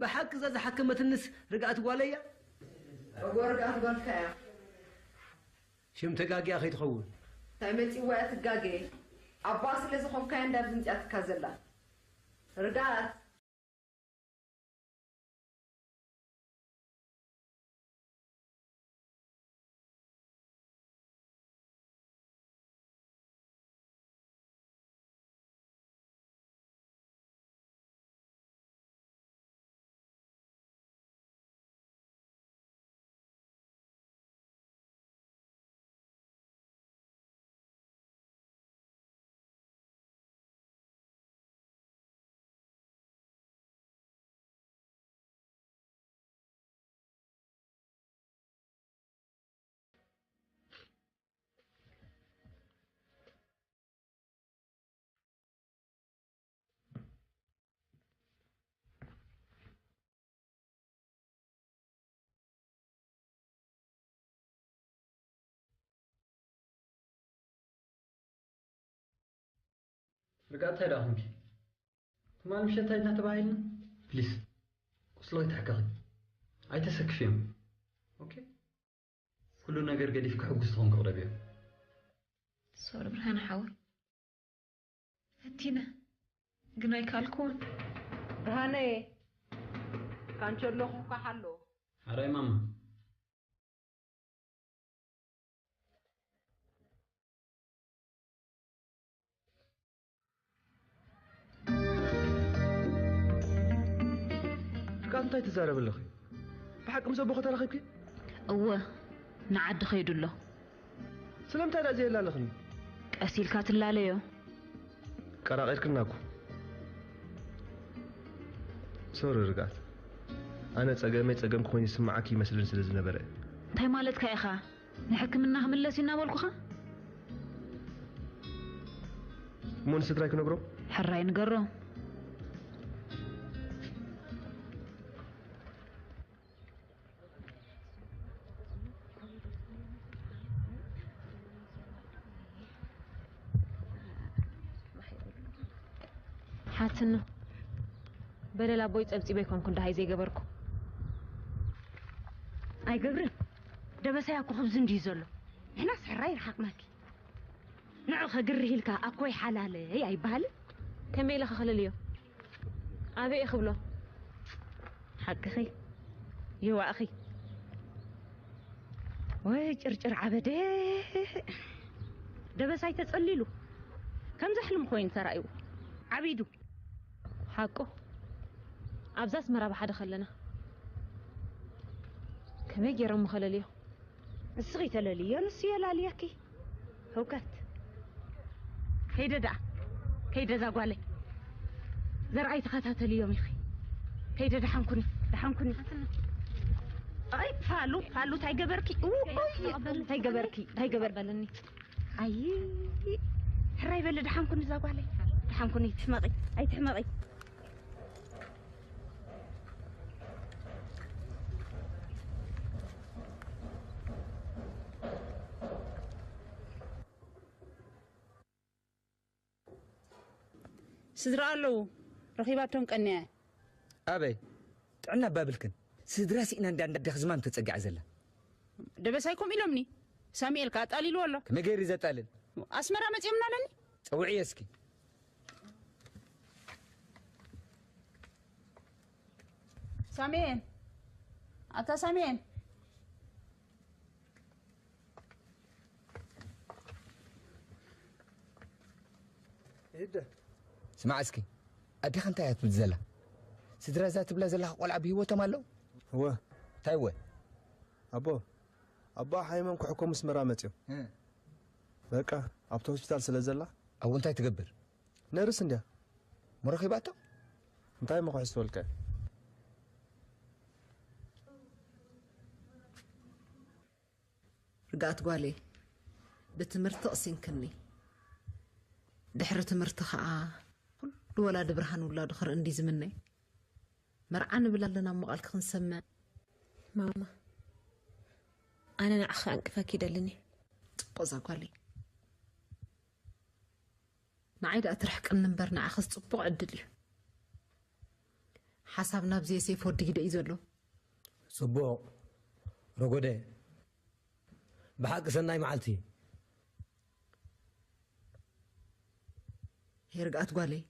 ብሓቂ እዛ ዝሓከመትንስ ርግኣት ጓለይ እያ? እወ ርግኣት ጓልካ እያ። ሽም ተጋጊኣ ከይትኸውን። እንታይ መጺዋ እያ ትጋገ? ኣቦኣ ስለ ዝኾንካ እያ እንዳብ ዝምጽኣትካ ዘላ። ርግኣት። ርግኣት እንታይ ደኣ ኮንኪ? ትማል ምሸት እንታይ ተባሂልና? ፕሊስ፣ ቁስሊ ከይትሕከኺ። ኣይተሰክፍዮም። ኦኬ? ኩሉ ነገር ገዲፍኪ ሕጉስ ትኾንኪ ቅረብዮ። ሶሪ ብርሃነ ሓወይ። ፈቲነ፣ ግን ኣይከኣልኩዎን። ብርሃነየ፣ ካንቸሎ ክኳሕ ኣለዎ። ሓራይ ማማ። ቃል እንታይ ትዛረብ ኣለኺ? ብሓቂ ምስ ኣቦኺ ተራኺብኪ? እወ፣ ንዓዲ ኸይዱ ኣሎ። ስለምንታይ ደኣ ዘየላለኽኒ? ቀስ ኢልካ ትላለዮ። ቀራቒርክና እኮ። ሶሪ ርግኣት። ኣነ ጸገመይ ጸገም ኮይኑ ይስምዓኪ ይመስልን ስለ ዝነበረ። እንታይ ማለትካ ኢኻ? ንሕክምና ክምለስ እዩ እናበልኩኻ? እሞ ንስድራይ ክነግሮም? ሕራይ ንገሮም። ሓትኖ፣ በደል ኣቦይ ጸብጺበ ኣይኮንኩን ደሃይ ዘይገበርኩ። ኣይገብርን። ደበሳይ ኣብ ኮኸብ ዝንድዩ ዘሎ። ንሕናስ ሕራይ ይርሓቕናኪ። ንዑ ከግርህ ኢልካ ኣኮይ ሓላለይ ኣይበሃልን? ከመይ ኢለ ከኽልልዮ? ኣበይ እየ ክብሎ? ሓቅኺ። ይዋእኺ። ወይ ጭርጭር ዓበደ። ደበሳይ ተጸሊሉ። ከምዚ ሕልም ኮይኑ ተራእይዎ። ዓቢዱ። ሓቁ። ኣብዛ ኣስመራ ብሓደ ከለና። ከመይ ገይሮም ምኸለልዮ? ንስኺ ተለልዮ፣ ንሱ የላልየኪ። ህውከት። ከይደ ደኣ፣ ከይደ እዛ ጓለይ። ዘርኣይ ተኸታተልዮም ኢኺ። ከይደ ደሓንኩኒ፣ ደሓንኩኒ። ኣይ፣ ፋሉ፣ ፋሉ፣ እንታይ ገበርኪ? ኡ፣ ኡይ፣ እንታይ ገበርኪ? እንታይ ገበር-? በለኒ። ኣይ፣ ሕራይ በሊ፣ ደሓንኩኒ እዛ ጓለይ። ደሓንኩኒ፣ ትሕመቒ፣ ኣይትሕመቒ። ስድራ ኣለዉ፣ ረኺባቶም ቀንያ። ኣበይ? ጥዕና ባብልክን። ስድራ ስኢና እንዳ እንዳደኽ ዝማም ተጸጊዓ ዘላ። ደበሳይ ከምኡ ኢሎምኒ። ሳሙኤል ከኣ ኣጣሊልዎ ኣሎ። ከመይ ገይሩ ዘጣልል? ኣስመራ መጺኦምና ኣለኒ። ጸውዕዮ እስኪ። ሳሙኤል፣ ኣታ ሳሙኤል። ይደ። ስማዕ እስኪ፣ ኣዴኻ እንታይ እያ ትብል ዘላ? ስድራ እዛ ትብላ ዘለኻ ቆልዓ ብህይወቶም ኣለዉ? እወ። እንታይ እወ? ኣቦ፣ ኣቦኣ ሓይሞም ክሕከሙ ኣስመራ መጺኦም። እ። በቃ፣ ኣብቲ ሆስፒታል ስለ ዘላ። ኣብኡ እንታይ ትገብር? ነርስ እንድያ። እሞ ረኺባቶ? እንታይ እሞ ክሕዝወልካ? ርግኣት ጓለይ፣ ብትምህርቲ ኣቕሲንክኒ። ድሕሪ ትምህርቲ ኸኣ ኩሉ ወላዲ ብርሃን ውላዱ ክርኢ እንድዩ ዝምነ። መርዓ ንብል ኣለና እሞ ቃልኪ ክንሰምዕ። ማማ፣ ኣነ ንዓኺ ከዕንቅፈኪ ይደልን እየ። ጽቡቕ እዛ ጓለይ። ንዓይ ደኣ ትርሕቅኒ እምበር ንዓኽስ ጽቡቕ ዕድል እዩ። ሓሳብ ናብ ዮሴፍ ወዲ ጊደ እዩ ዘሎ። ጽቡቕ። ረጎደ። ብሓቂ ሰናይ መዓልቲ። ሄርግኣት ጓለይ፣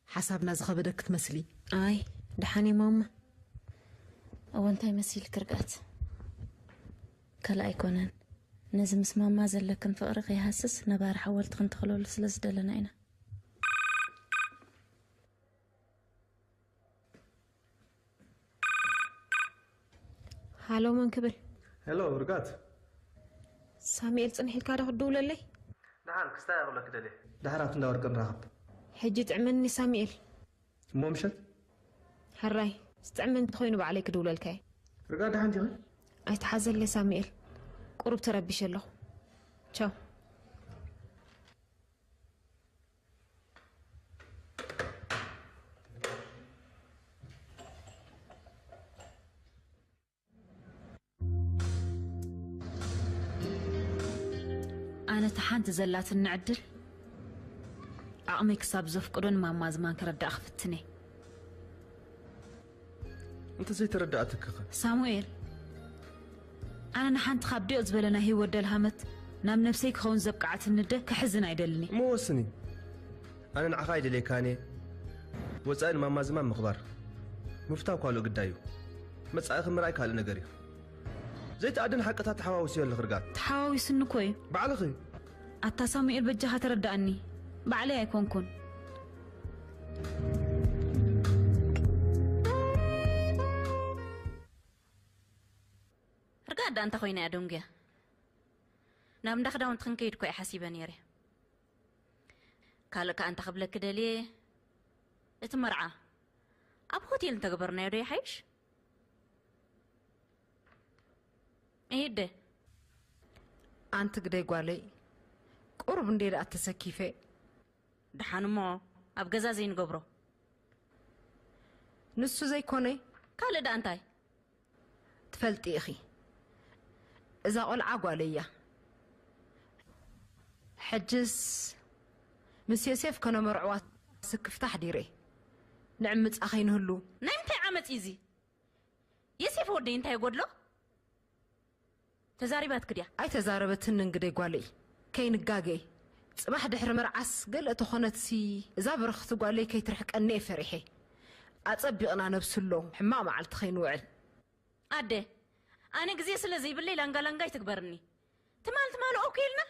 ሓሳብና ዝኸበደክ ትመስሊ። ኣይ፣ ደሓን እየ ማማ። እወ፣ እንታይ መሲልክ ርግኣት? ካልእ ኣይኮነን። ነዚ ምስ ማማ ዘለክን ፍቕሪ ከይሃስስ ነባሪ ሓወልቲ ክንተኽለሉ ስለ ዝደለና ኢና። ሃሎ፣ መን ክብል? ሄሎ፣ ርጋት። ሳሙኤል፣ ጽንሕ ኢልካ ዶ ክትድውለለይ? ደሓን፣ ክስታይ ኣቕብለኪ ደልየ። ደሓን ኣብቲ እንዳ ወርቂ ንራኸብ። ሕጂ ጥዕመኒ ሳሙኤል። እሞ ምሸት? ሕራይ፣ ዝጥዕመኒ እንተኾይኑ ባዕለይ ክድውለልካ እየ። ርጋት፣ ደሓን ዲኺ? ኣይትሓዘለይ ሳሙኤል፣ ቁሩብ ተረቢሸ ኣለኹ። ቻው። ኣነ እታ ሓንቲ ዘላትኒ ዕድል ዓቕመይ ክሳብ ዘፍቅዶ ንማማ ዝማን ከረዳእ ክፍትነ። እንተ ዘይተረዳእትክኸ? ሳሙኤል፣ ኣነ ንሓንቲ ካብ ዲቕ ዝበለ ናይ ህይወት ደልሃመት ናብ ነብሰይ ክኸውን ዘብቅዓትኒ ደ ክሕዝን ኣይደልን እየ። እሞ ወስኒ። ኣነ ንዓኻ ኣይደልየካን እየ። ወጻኢ ንማማ ዝማን ምኽባር፣ ምፍታው ካልእ ግዳይ እዩ። መጻኢኺ ምርኣይ ካልእ ነገር እዩ። ዘይተኣደን ሓቅታት ተሓዋዊስዮ ኣለኺ ርግኣት። ተሓዋዊሱኒ እኮ እዩ። ባዕልኺ። ኣታ ሳሙኤል በጃኻ ተረዳኣኒ። ባዕለይ ኣይኮንኩን። ርግኣት ደኣ እንታይ ኮይና እያ ደንጉያ? ናብ እንዳ ክዳውንቲ ክንከይድ እኮ እየ ሓሲበ ነይረ። ካልእ ከኣ እንታይ ክብለኪ ደልየ፣ እቲ መርዓ ኣብ ሆቴል እንተገበርናዮ ዶ ይሓይሽ? እሂደ ኣንቲ ግደይ ጓለይ፣ ቁሩብ እንዴ ደኣ ተሰኪፈ። ደሓን እሞ ኣብ ገዛ ዘይንገብሮ። ንሱ ዘይኮነ ካልእ ደኣ እንታይ? ትፈልጢ ኢኺ፣ እዛ ቆልዓ ጓለይ እያ። ሕጅስ ምስ ዮሴፍ ከነመርዕዋ ስክፍታ ኣሕዲረ። ንዕምጻ ከይንህሉ። ናይ ምንታይ ዓመጽ እዩ እዚ? የሴፍ ወደይ እንታይ ይጎድሎ? ተዛሪባትኪ ድያ? ኣይተዛረበትንን ግደይ ጓለይ። ከይንጋገ። ጽባሕ ድሕሪ መርዓስ ገለ ተኾነትሲ እዛ በረኽቲ ጓለይ ከይትርሕቀኒ እየ ፈሪሐ። ኣጸቢቕና ነብስሎ ሕማቕ መዓልቲ ከይንውዕል። ኣደ፣ ኣነ ግዜ ስለ ዘይብለይ ላንጋ ላንጋ ኣይትግበርኒ። ትማል ትማል ኦኬ ኢልና?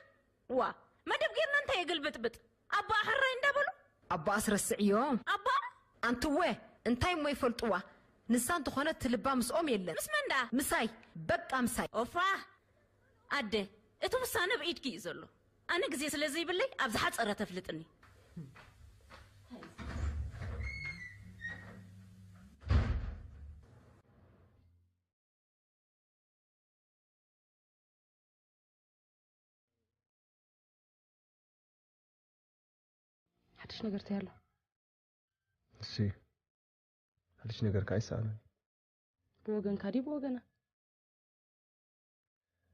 ዋ፣ መደብ ጌርና እንታይ የግልብጥብጥ? ኣቦኣ ሕራይ እንዳበሉ? ኣቦኣስ ረስዕዮ። ኣቦኣ? ኣንትወ፣ እንታይ እሞ ይፈልጥዋ? ንሳ እንተኾነ ትልባ ምስኦም የለን። ምስ መን ደኣ? ምሳይ፣ በቃ ምሳይ። ኦፋ! ኣደ፣ እቲ ውሳነ ብኢድኪ እዩ ዘሎ። ኣነ ግዜ ስለ ዘይብለይ ኣብ ዝሓጸረ ተፍልጥኒ። ሓድሽ ነገር እንታይ ኣሎ? እሺ፣ ሓድሽ ነገር ከኣ ይሰኣነኒ። ብወገንካ ድዩ ብወገና?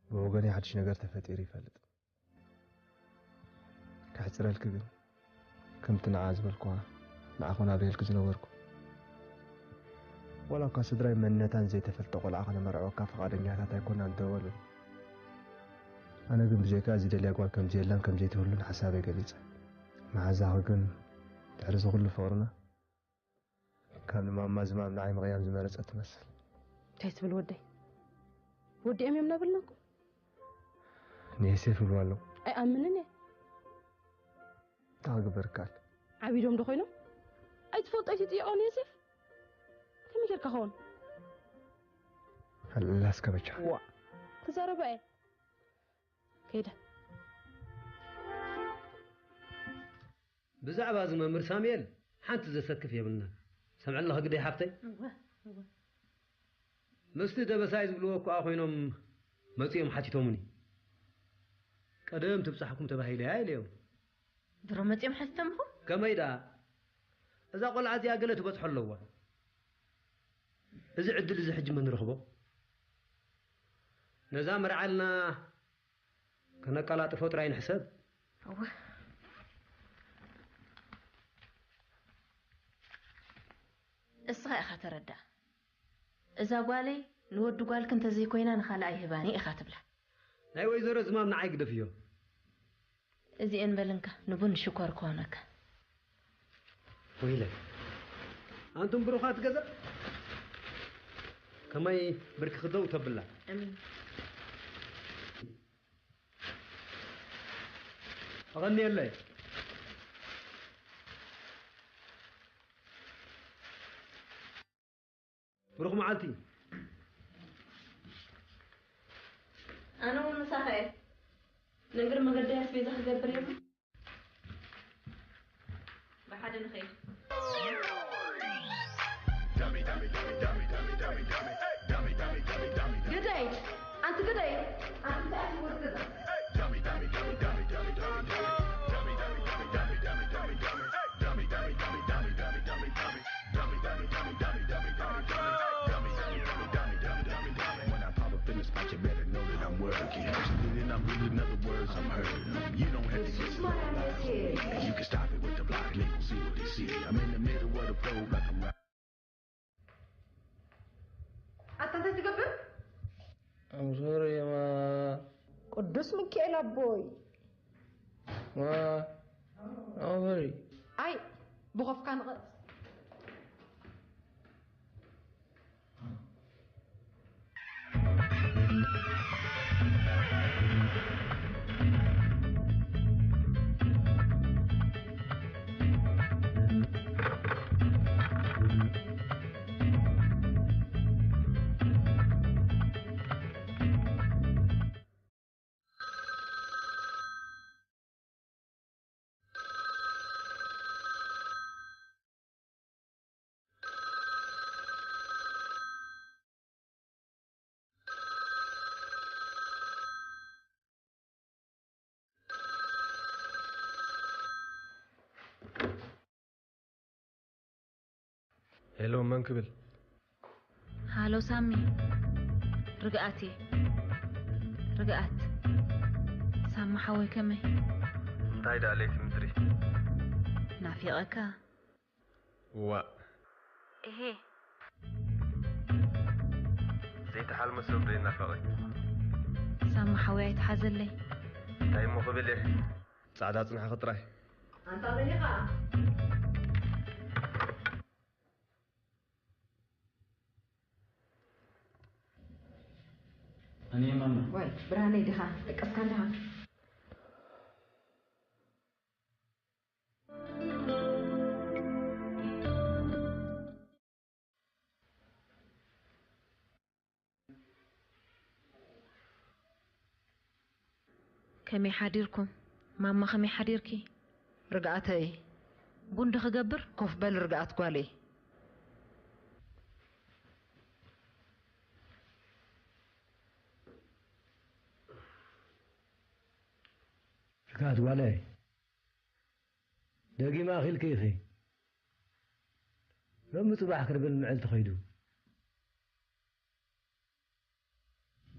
ብወገነይ ሓድሽ ነገር ተፈጢሩ ይፈልጥ። ከሕጽረልኪ ግን፣ ከምቲ ንዓ ዝበልኩዋ፣ ንዓ ኮን ኣብየልኪ ዝነበርኩ። ዋላ እኳ ስድራይ መንነታን ዘይተፈልጠ ቆልዓ ከነመርዕወካ ፍቓደኛታት ኣይኮናን እንተበሉ፣ ኣነ ግን ብዘይካ እዚ ደልያ ጓል ከምዘየላን ከምዘይትህሉን ሓሳበይ ገሊጸ። መሓዛኺ ግን ድሕሪ እዚ ኩሉ ፍቕርና፣ ካብ ንማማ ዝማም ንዓይ ምቕያም ዝመረጸት ትመስል። እንታይ ትብል ወደይ? ወዲኦም እዮም እናበልና እኮ። ንየሴፍ ይብሉ ኣለዉ። ኣይኣምንን እየ። እንታይ ክግበር ይከኣል? ዓቢዶም ዶ ኮይኖም? ኣይትፈልጦ ኣይትጥየቖ ንየሴፍ። ከመይ ጌርካ ኸውን? ኣላስ ከበቻ። ዋ። ተዛረባ እየ። ከይደ። ብዛዕባ እዚ መምህር ሳሙኤል ሓንቲ ዘሰክፍ የብልናን። ሰምዒ ኣለኺ ግደይ ሓፍተይ? ምስቲ ደበሳይ ዝብልዎ እኳ ኮይኖም መጺኦም ሓቲቶምኒ። ቀደም ትብጻሕኩም ተባሂለ እያ ኢለዮም። ድሮ መጺኦም ሓቲቶምኹም? ከመይ ደኣ? እዛ ቆልዓ እዚኣ ገለ ትበጽሖ ኣለዋ። እዚ ዕድል እዚ ሕጂ መን ረኽቦ? ነዛ መርዓ ኢልና ከነቀላጥፎ ጥራይ ንሕሰብ። እወ። እስኻ ኢኻ ተረዳእ። እዛ ጓለይ ንወዲ ጓልኪ እንተዘይኮይና ንኻልእ ኣይህባን እየ ኢኻ ትብላ። ናይ ወይዘሮ ዝማም ንዓይ ግደፍዮ። እዚኤን በል እንካ ንቡን ሽኮር ክኾነካ። ወይለ ኣንቱም ብሩኻት ገዛ ከማይ ብርኪ ክደው ተብላ። ኣቐንየለይ። ብሩኽ መዓልቲ። ኣነ እውን ምሳኻ እየ። ንእግሪ መገዲ ኣስቤዛ ክገብር እየ። ብሓደ ንኸይድ። ግደይ! ኣንቲ ግደይ! ኣንቲ ኣቲ ወዲ ገዛ። When I pop up in the spot, you better know that I'm working. Hustling and I'm reading other words I'm heard. You don't have to get You can stop it with the block. ኣታ እንታይ ትገብር? I'm sorry, ማማ። ቅዱስ ሚካኤል ኣቦይ። ማማ፣ I'm sorry። ኣይ፣ ብኾፍካ ንቐጽ። ሄሎ፣ መን ክብል? ሃሎ ሳሚ። ርግኣት እየ። ርግኣት። ሳሚ ሓወይ ከመይ? እንታይ ደኣ ለይቲ ምድሪ? ናፊቐካ። ዋእ። እሄ። ዘይተሓልመ ሰብ ዶ ይናፈቐ? ሳሚ ሓወይ ኣይትሓዘለይ። እንታይ እሞ ክብል እየ? ጻዕዳ ጽንሓኺ ጥራይ። ኣንታ በሊኻ። ኣነ ማማ። ወይ ብርሃነይ ዲኻ? ደቀስካ እንዲኻ? ከመይ ሓዲርኩም? ማማ ከመይ ሓዲርኪ? ርግኣተይ። ቡን ዶ ክገብር? ኮፍ በል ርግኣት ጓለይ። ርግኣት ጓለይ። ደጊም ኣኺልኪ ኢኺ። ሎሚ ጽባሕ ክርብል ምዕል ተኸይዱ።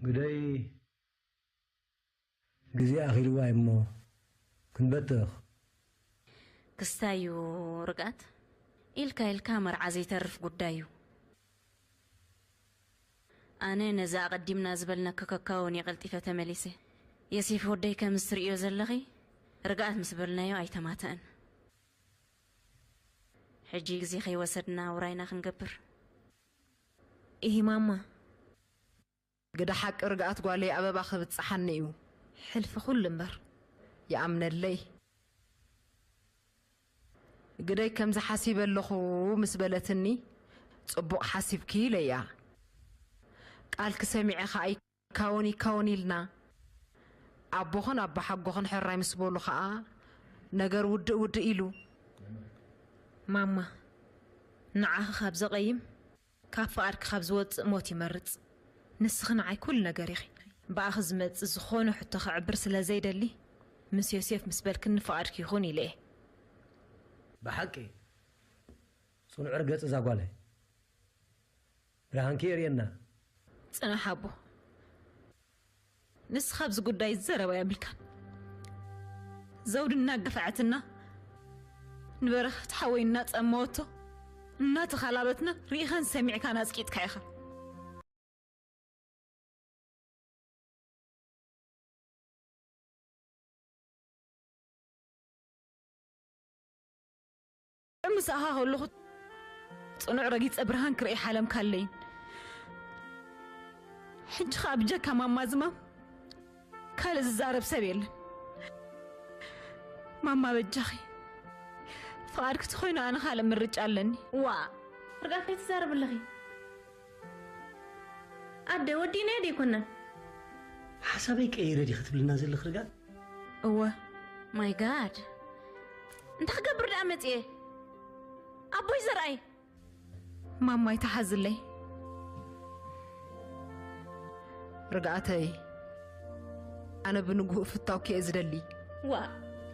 ግደይ ግዜ ኣኺልዋ እሞ ክንበትኽ። ክስታይ እዩ ርግኣት። ኢልካ ኢልካ መርዓ ዘይተርፍ ጉዳይ እዩ። ኣነ ነዚ ኣቐዲምና ዝበልናኪ ከካውን እየ ቀልጢፈ ተመሊሰ። የሴፍ ወደይ ከምዚ ትርእዮ ዘለኺ ርግኣት ምስ በልናዮ ኣይተማተእን። ሕጂ ግዜ ከይወሰድና ውራይና ክንገብር። ኢሂ ማማ። ግደ ሓቂ ርግኣት ጓለይ ኣበባ ክብጽሓኒ እዩ። ሕልፊ ኩሉ እምበር። ይኣምነለይ። ግደይ ከምዚ ሓሲበ ኣለኹ ምስ በለትኒ፣ ጽቡቕ ሓሲብኪ ኢለያ። ቃልኪ ሰሚዐ ከኣ ይካወን ይካወን ኢልና። ኣቦኽን ኣቦ ሓጎኽን ሕራይ ምስ በሉ ከኣ ነገር ውድእ ውድእ ኢሉ። ማማ፣ ንዓኺ ካብ ዘቐይም፣ ካብ ፍቓድኪ ካብ ዝወጽእ ሞት ይመርጽ። ንስኺ ንዓይ ኩሉ ነገር ኢኺ። ብኣኺ ዝመጽእ ዝኾነ ሕቶ ከዕብር ስለ ዘይደሊ፣ ምስ ዮሴፍ ምስ በልክኒ ፍቓድኪ ይኹን ኢለ እየ። ብሓቂ ጽኑዕ ርገጽ እዛ ጓለይ። ብርሃንኪ የርእየና። ጽናሕ ኣቦ። ንስኻ ኣብዚ ጉዳይ ዘረባ የብልካን። ዘውዲ እናገፍዐትና፣ ንበረኸት ሓወይ እናጸመወቶ፣ እናተኻላበትና ርኢኻን ሰሚዕካን ኣጽቂጥካ ኢኻ። ምሳኻ ከለኹ ጽኑዕ ረጊጸ ብርሃን ክርኢ ሓለምካ ኣለይን። ሕጂ ኸኣ ብጀካ ማማ ዝማም ካልእ ዝዛረብ ሰብ የለን። ማማ በጃኺ፣ ፍቓድኪ ተኾይኑ ኣነ ካልእ ምርጫ ኣለኒ። ዋ፣ ርግኣት ከይትዛረቢ ኣለኺ። ኣደ፣ ወዲናዮ ደይኮነን። ሓሳበይ ቀይረ ዲኺ ትብልና ዘለኺ ርግኣት? እወ። ማይ ጋድ። እንታይ ክገብር ደኣ መጽየ? ኣቦይ ዘርኣይ። ማማይ ተሓዝለይ። ርግኣተይ፣ ኣነ ብንግሁ ፍታውኪ እየ ዝደሊ። ዋ።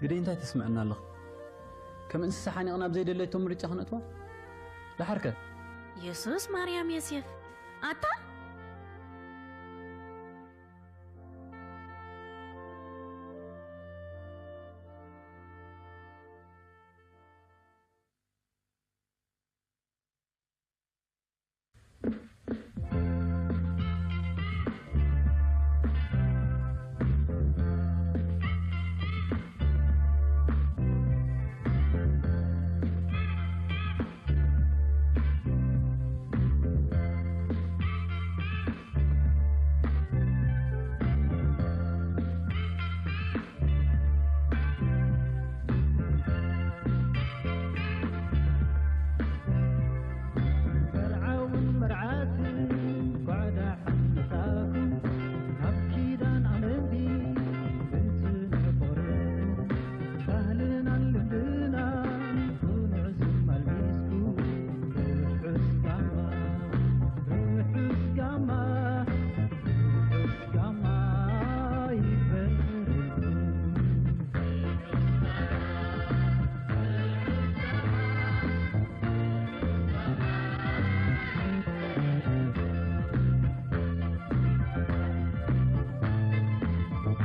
ግደይ እንታይ ተስምዐና ኣለኺ? ከም እንስሳ ሓኒቕና ኣብ ዘይደለቶ ምርጫ ክነእትዋ? ደሓርከ? የሱስ ማርያም ዮሴፍ። ኣታ